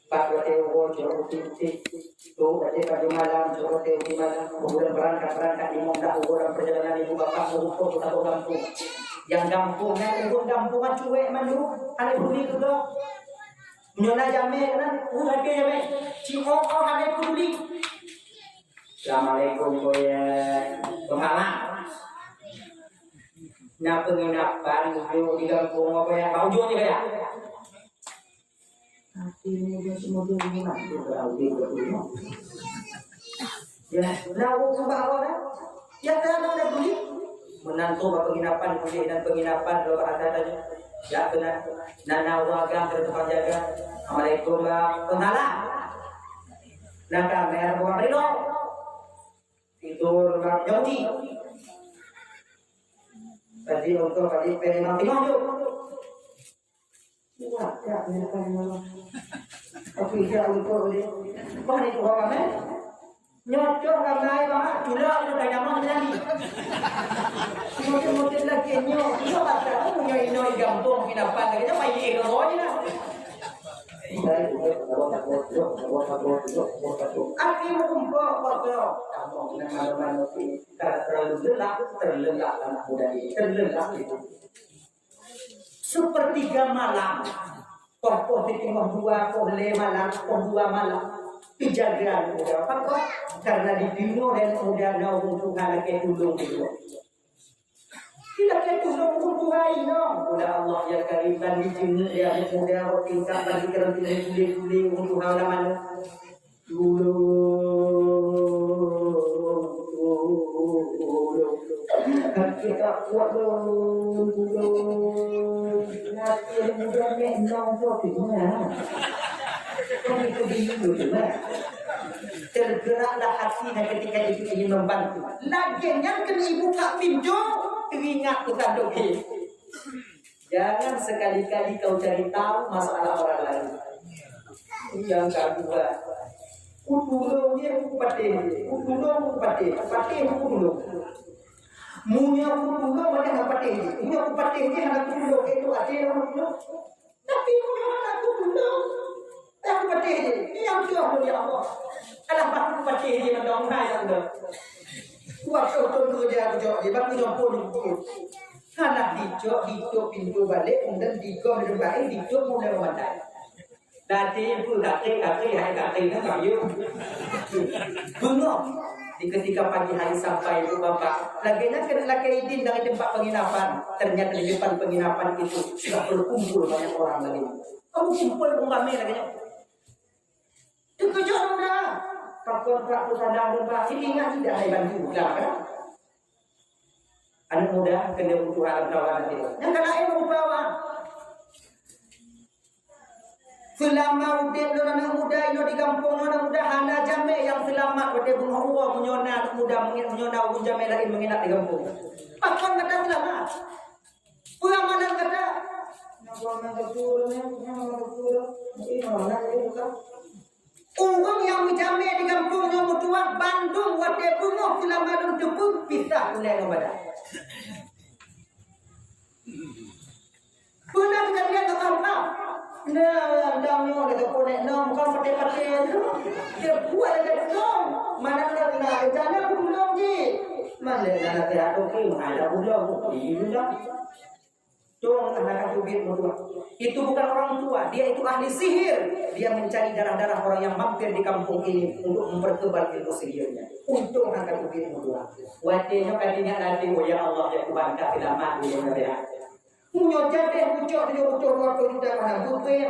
Pat watèe uroe jok putih-putih. Tu watèe pagi malam jok watèe pagi malam. Kemudian berangkat-berangkat lima belas uroe dalam perjalanan ibu bapak merumpok ke satu kampung. Yang kampung nyan ureueng kampung nyan cuek mandum, hana peduli juga. Nyoe na jamé kan, ureueng lagèe jamé. Ci oh oh hana peduli. Assalamualaikum, Boy. Penghalang. Na penginapan ujoe di gampông apa ya? Bak ujoe je kaya. Hati ni dia semua dia ingat tu kalau dia buat rumah. Ya, na ureueng sumba awak dah. Ya, kan ada beli. Menantu bak penginapan, beli dan penginapan, kalau ada tanya. Ya, kena. Nana ureueng agam, kena tukang jaga. Assalamualaikum, Bang. Penghalang. Nah, kamer buat ridho. Tidur lam jauhi. Tadi untuk tadi pengen mati maju. Kuat tak ni kan malam. Tapi dia untuk dia. Mana itu orang kan? Nyocok ramai banget. Cula itu tak nyaman lagi. Mungkin-mungkin lagi nyok. Nyok apa? Punya ino di gampong pinapan lagi. Apa ini roh ni lah? Aki meugumpok, koh. Kamoe nang manoe-manoe pih ka terlalu lelah, terlelap anak muda ini, terlelap itu. Sepertiga malam, poh-poh siteungoh dua, poh lhèe malam, poh dua malam, teujaga aneuk muda. Pakon? Karena dideungoe lé aneuk muda na ureueng tuha lakèe tulông di luwa. Ilakèe tulông ureueng tuha inong. Udah Allah ya Karim, ban dijeungeuk ya muda, rot tingkat ban dikeureuntui gule-gule ureueng tuha lam aneuk. Tulông, tulông. Kita kuat dong, tulông. Nanti muda nek nong tu tinggal. Kami tu bingung tu lah. Tergeraklah hatinya ketika itu ingin membantu. Lagèe nyan keuneuk ibuka pintoe, teuingat pesan dokto. Jangan sekali-kali kau cari tahu masalah orang lain. Yang kedua, kutulông dia, kupatéh dia. Kutulông, kupatéh. Patéh, kutulông. Meunyoe kutulông, ada hana patéh dia. Meunyoe kupatéh dia, hana kutulông. Itu até orang kutulông. Tapi meunyoe hana kutulông, dah kupatéh jih. Nyang tuah lôn, ya Allah. Alah, bah kupatéh jih mantong hai lam dong. Kuat beutôi keu dia kujok jih, bah kujok pun jih. Hana dicok, dicok pintoe balek, kemudian digom di teumpat, eh, dicok mulai memadai. Tadi pun kaki, kaki, hai kaki, kan kaki. Bengong. Di ketika pagi hari sampai itu bapak, lagi nak kena lagi izin dari tempat penginapan. Ternyata di depan penginapan itu sudah berkumpul banyak orang lagi. Kamu kumpul pun ramai lagi. Terkejut muda. Pakon prak tu sadar muda. Sini ingat tidak ada bantu muda kan? Anak muda kena butuh alam kawan nanti. Yang kena ilmu bawa. Selama udeb lôn anak muda inoe di gampông, anak muda hana jamé nyang seulamat watée beungoh uroe meunyoe na anak muda meungi-, meunyoe na ureuëng jamé laén meunginap di gampông. Pakon gata seulamat? Peue amalan gata? Ureuëng nyang meujamé di gampông nyoe meutuah bandum watée beungoh seulamat lôn teupeu pisah ulée ngon badan. Peue na keujadian ka ka. Nah, dang nyoe lagée ponek nong, bukan patéh-patéh. Dia buat lagée dong. Mana dia na rencana pulong je. Mana na nasihat okey, mana pulong. Iya dah. Dong anak teubiet meutuah. Itu bukan orang tua, dia itu ahli sihir. Dia mencari darah-darah orang yang mampir di kampung ini untuk memperkebal ilmu sihirnya. Untung anak teubiet meutuah. Watée nyoe ka ingat nanti, oh ya Allah, ya Tuhan, ka seulamat dia. Meunyoe jadeh pucok tujoh ploh dua ploh juta hana beupée.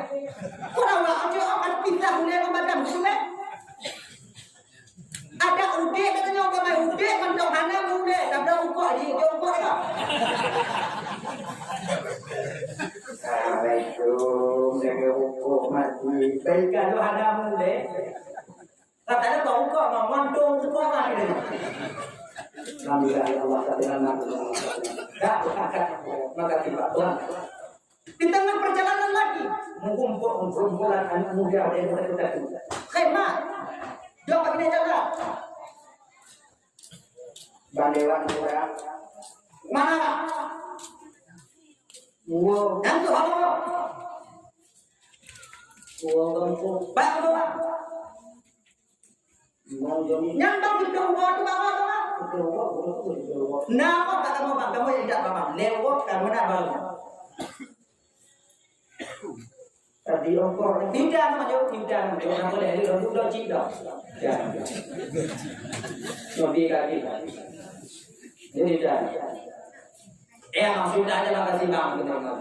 Kon awak aja akan pisah ulée ngon badan tu, eh? Ada udek katanya, umpamai udek mantong hana ulée, tabrak ukok jih, dia ukok dah. Assalamualaikum, jaga ukok mati. Baik, kalau hana ulée. Katanya bak uka mah, mantong uka mah ini. Alhamdulillah, ya Allah, tak dengar mati. Dah, angkat. Maka tiba Tuhan. Di tengah perjalanan lagi, mengumpul-, mengumpulkan anak muda dari kota-kota itu. Khemah. Dia pakai jalan. Bandewan muda. Mana? Wow. Yang tu apa? Wow, kampung. Bang, apa, Bang? Nyang bang, kita ubah tu, bang, apa, bang? Kita ubah, kita ubah, kita ubah. Nah, apa tak kamu, bang? Kamu yang tidak, bang. Lewat, kamu nak, bang. Tadi ongkor, tidak, nama jawab, tidak, nama jawab. Nama boleh, dia duduk dah, cik dah. Ya. Lebih lagi. Jadi, dah. Eh, bang, sudah aja, makasih, bang. Kita, bang.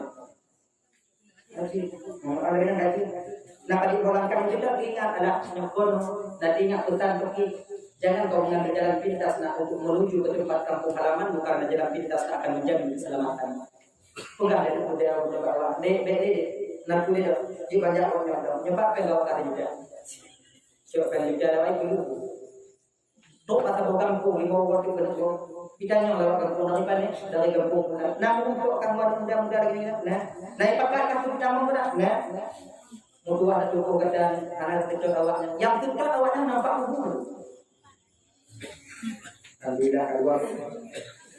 Haji, ada yang haji. Nah, bagi orang kamu juga ingat, anak nyokon, dan ingat pesan pergi. Jangan kau mengambil jalan pintas nak untuk menuju ke tempat kampung halaman, bukan jalan pintas nak akan menjamin keselamatan. Pegang dari muda, muda bawah. Dek, dek, dek, dek. Nak kulit dah. Dia banyak orang yang tahu. Nyepak pegang kata juga. Siapkan juga dah baik dulu. Trok ka saboh gampông, limong boh trok keuneuk trok. Pitanyong lewat gampông dari pané, dari gampông pula. Nah, meurumpok ka muda-muda lagèe nyan, nah. Nah, ipakat ka seutôt tamong pula, nah. Meutuah teuh gata, hana seutôt awaknyan. Nyang seutôt awaknyan nampak ubur. Alhamdulillah, keluar.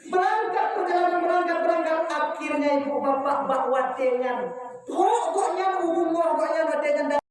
Berangkat perjalanan, berangkat, berangkat. Akhirnya ibu bapak bak watèe nyan. Trok gobnyan, ubur gobnyan watèe nyan.